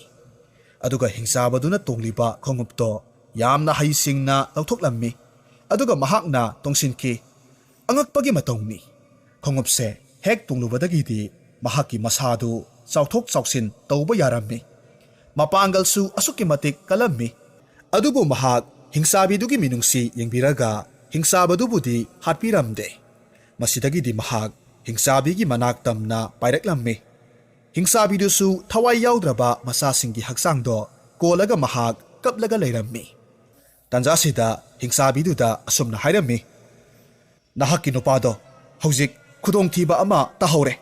ꯑꯗꯨꯒ ꯍꯤꯡꯆꯥꯕꯗꯨꯅ ꯇꯣꯡꯂꯤꯕ ꯈꯣꯡꯎꯞꯇꯣ ꯌꯥꯝꯅ ꯍꯩꯁꯤꯡꯅ ꯂꯧꯊꯣꯛꯂꯝꯃꯤ꯫ ꯑꯗꯨꯒ ꯃꯍꯥꯛꯅ ꯇꯣꯡꯁꯤꯟꯈꯤ꯫ ꯑꯉꯛꯄꯒꯤ ꯃꯇꯧꯅꯤ꯫ ꯈꯣꯡꯎꯞꯁꯦ ꯍꯦꯛ ꯇꯣꯡꯂꯨꯕꯗꯒꯤꯗꯤ ꯃꯍꯥꯛꯀꯤ ꯃꯁꯥꯗꯨ ꯆꯥꯎꯊꯣꯛ ꯆꯥꯎꯁꯤꯟ ꯇꯧꯕ ꯌꯥꯔꯝꯃꯤ꯫ ꯃꯄꯥꯡꯒꯜꯁꯨ ꯑꯁꯨꯛꯀꯤ ꯃꯇꯤꯛ ꯀꯜꯂꯝꯃꯤ꯫ ꯑꯗꯨꯕꯨ ꯃꯍꯥꯛ ꯍꯤꯡꯆꯥꯕꯤꯗꯨꯒꯤ ꯃꯤꯅꯨꯡꯁꯤ ꯌꯦꯡꯕꯤꯔꯒ ꯍꯤꯡꯆꯥꯕꯗꯨꯕꯨꯗꯤ ꯍꯥꯠꯄꯤꯔꯝꯗꯦ꯫ ꯃꯁꯤꯗꯒꯤꯗꯤ ꯃꯍꯥꯛ ꯍꯤꯡꯆꯥꯕꯤꯒꯤ ꯃꯅꯥꯛ ꯇꯝꯅ ꯄꯥꯏꯔꯛꯂꯝꯃꯤ꯫ ꯍꯤꯡꯆꯥꯕꯤꯗꯨꯁꯨ ꯊꯋꯥꯏ ꯌꯥꯎꯗ꯭ꯔꯕ ꯃꯆꯥꯁꯤꯡꯒꯤ ꯍꯛꯆꯥꯡꯗꯣ ꯀꯣꯜꯂꯒ ꯃꯍꯥꯛ ꯀꯞꯂꯒ ꯂꯩꯔꯝꯃꯤ꯫ ꯇꯥꯟꯖꯥꯁꯤꯗ ꯍꯤꯡꯆꯥꯕꯤꯗꯨꯗ ꯑꯁꯨꯝꯅ ꯍꯥꯏꯔꯝꯃꯤ, "ꯅꯍꯥꯛꯀꯤ ꯅꯨꯄꯥꯗꯣ ꯍꯧꯖꯤꯛ ꯈꯨꯗꯣꯡꯊꯤꯕ ꯑꯃ ꯇꯥꯍꯧꯔꯦ꯫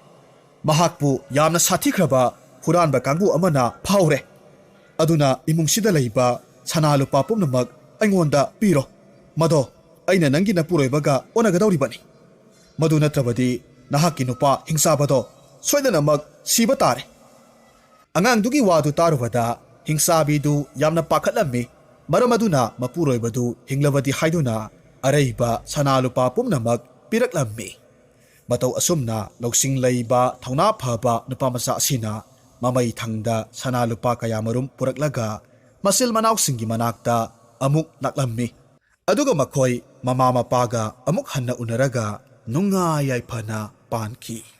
ꯃꯍꯥꯛꯄꯨ ꯌꯥꯝꯅ ꯁꯥꯊꯤꯈ꯭ꯔꯕ ꯍꯨꯔꯥꯟꯕ ꯀꯥꯡꯕꯨ ꯑꯃꯅ ꯐꯥꯍꯧꯔꯦ꯫ ꯑꯗꯨꯅ ꯏꯃꯨꯡꯁꯤꯗ ꯂꯩꯕ ꯁꯅꯥ ꯂꯨꯄꯥ ꯄꯨꯝꯅꯃꯛ ꯑꯩꯉꯣꯟꯗ ꯄꯤꯔꯣ꯫ ꯃꯗꯣ ꯑꯩꯅ ꯅꯪꯒꯤ ꯅꯄꯨꯔꯣꯏꯕꯒ ꯑꯣꯟꯅꯒꯗꯧꯔꯤꯕꯅꯤ꯫ ꯃꯗꯨ ꯅꯠꯇ꯭ꯔꯕꯗꯤ ꯅꯍꯥꯛꯀꯤ ꯅꯨꯄꯥ ꯍꯤꯡꯆꯥꯕꯗꯣ ꯁꯣꯏꯗꯅꯃꯛ ꯁꯤꯕ ꯇꯥꯔꯦ꯫" ꯑꯉꯥꯡꯗꯨꯒꯤ ꯋꯥꯗꯨ ꯇꯥꯔꯨꯕꯗ ꯍꯤꯡꯆꯥꯕꯤꯗꯨ ꯌꯥꯝꯅ ꯄꯥꯈꯠꯂꯝꯃꯤ꯫ ꯃꯔꯝ ꯑꯗꯨꯅ ꯃꯄꯨꯔꯣꯏꯕꯗꯨ ꯍꯤꯡꯂꯕꯗꯤ ꯍꯥꯏꯗꯨꯅ ꯑꯔꯩꯕ ꯁꯅꯥ ꯂꯨꯄꯥ ꯄꯨꯝꯅꯃꯛ ꯄꯤꯔꯛꯂꯝꯃꯤ꯫ ꯃꯇꯧ ꯑꯁꯨꯝꯅ ꯂꯧꯁꯤꯡ ꯂꯩꯕ ꯊꯧꯅꯥ ꯐꯕ ꯅꯨꯄꯥ ꯃꯆꯥ ꯑꯁꯤꯅ ꯃꯃꯩ ꯊꯪꯗ ꯁꯅꯥ ꯂꯨꯄꯥ ꯀꯌꯥꯃꯔꯨꯝ ꯄꯨꯔꯛꯂꯒ ꯃꯆꯤꯜ ꯃꯅꯥꯎꯁꯤꯡꯒꯤ ꯃꯅꯥꯛꯇ ꯑꯃꯨꯛ ꯂꯥꯛꯂꯝꯃꯤ꯫ ꯑꯗꯨꯒ ꯃꯈꯣꯏ ꯃꯃꯥ ꯃꯄꯥꯒ ꯑꯃꯨꯛ ꯍꯟꯅ ꯎꯅꯔꯒ ꯅꯨꯡꯉꯥꯏ ꯌꯥꯏꯐꯅ ꯄꯥꯟꯈꯤ꯫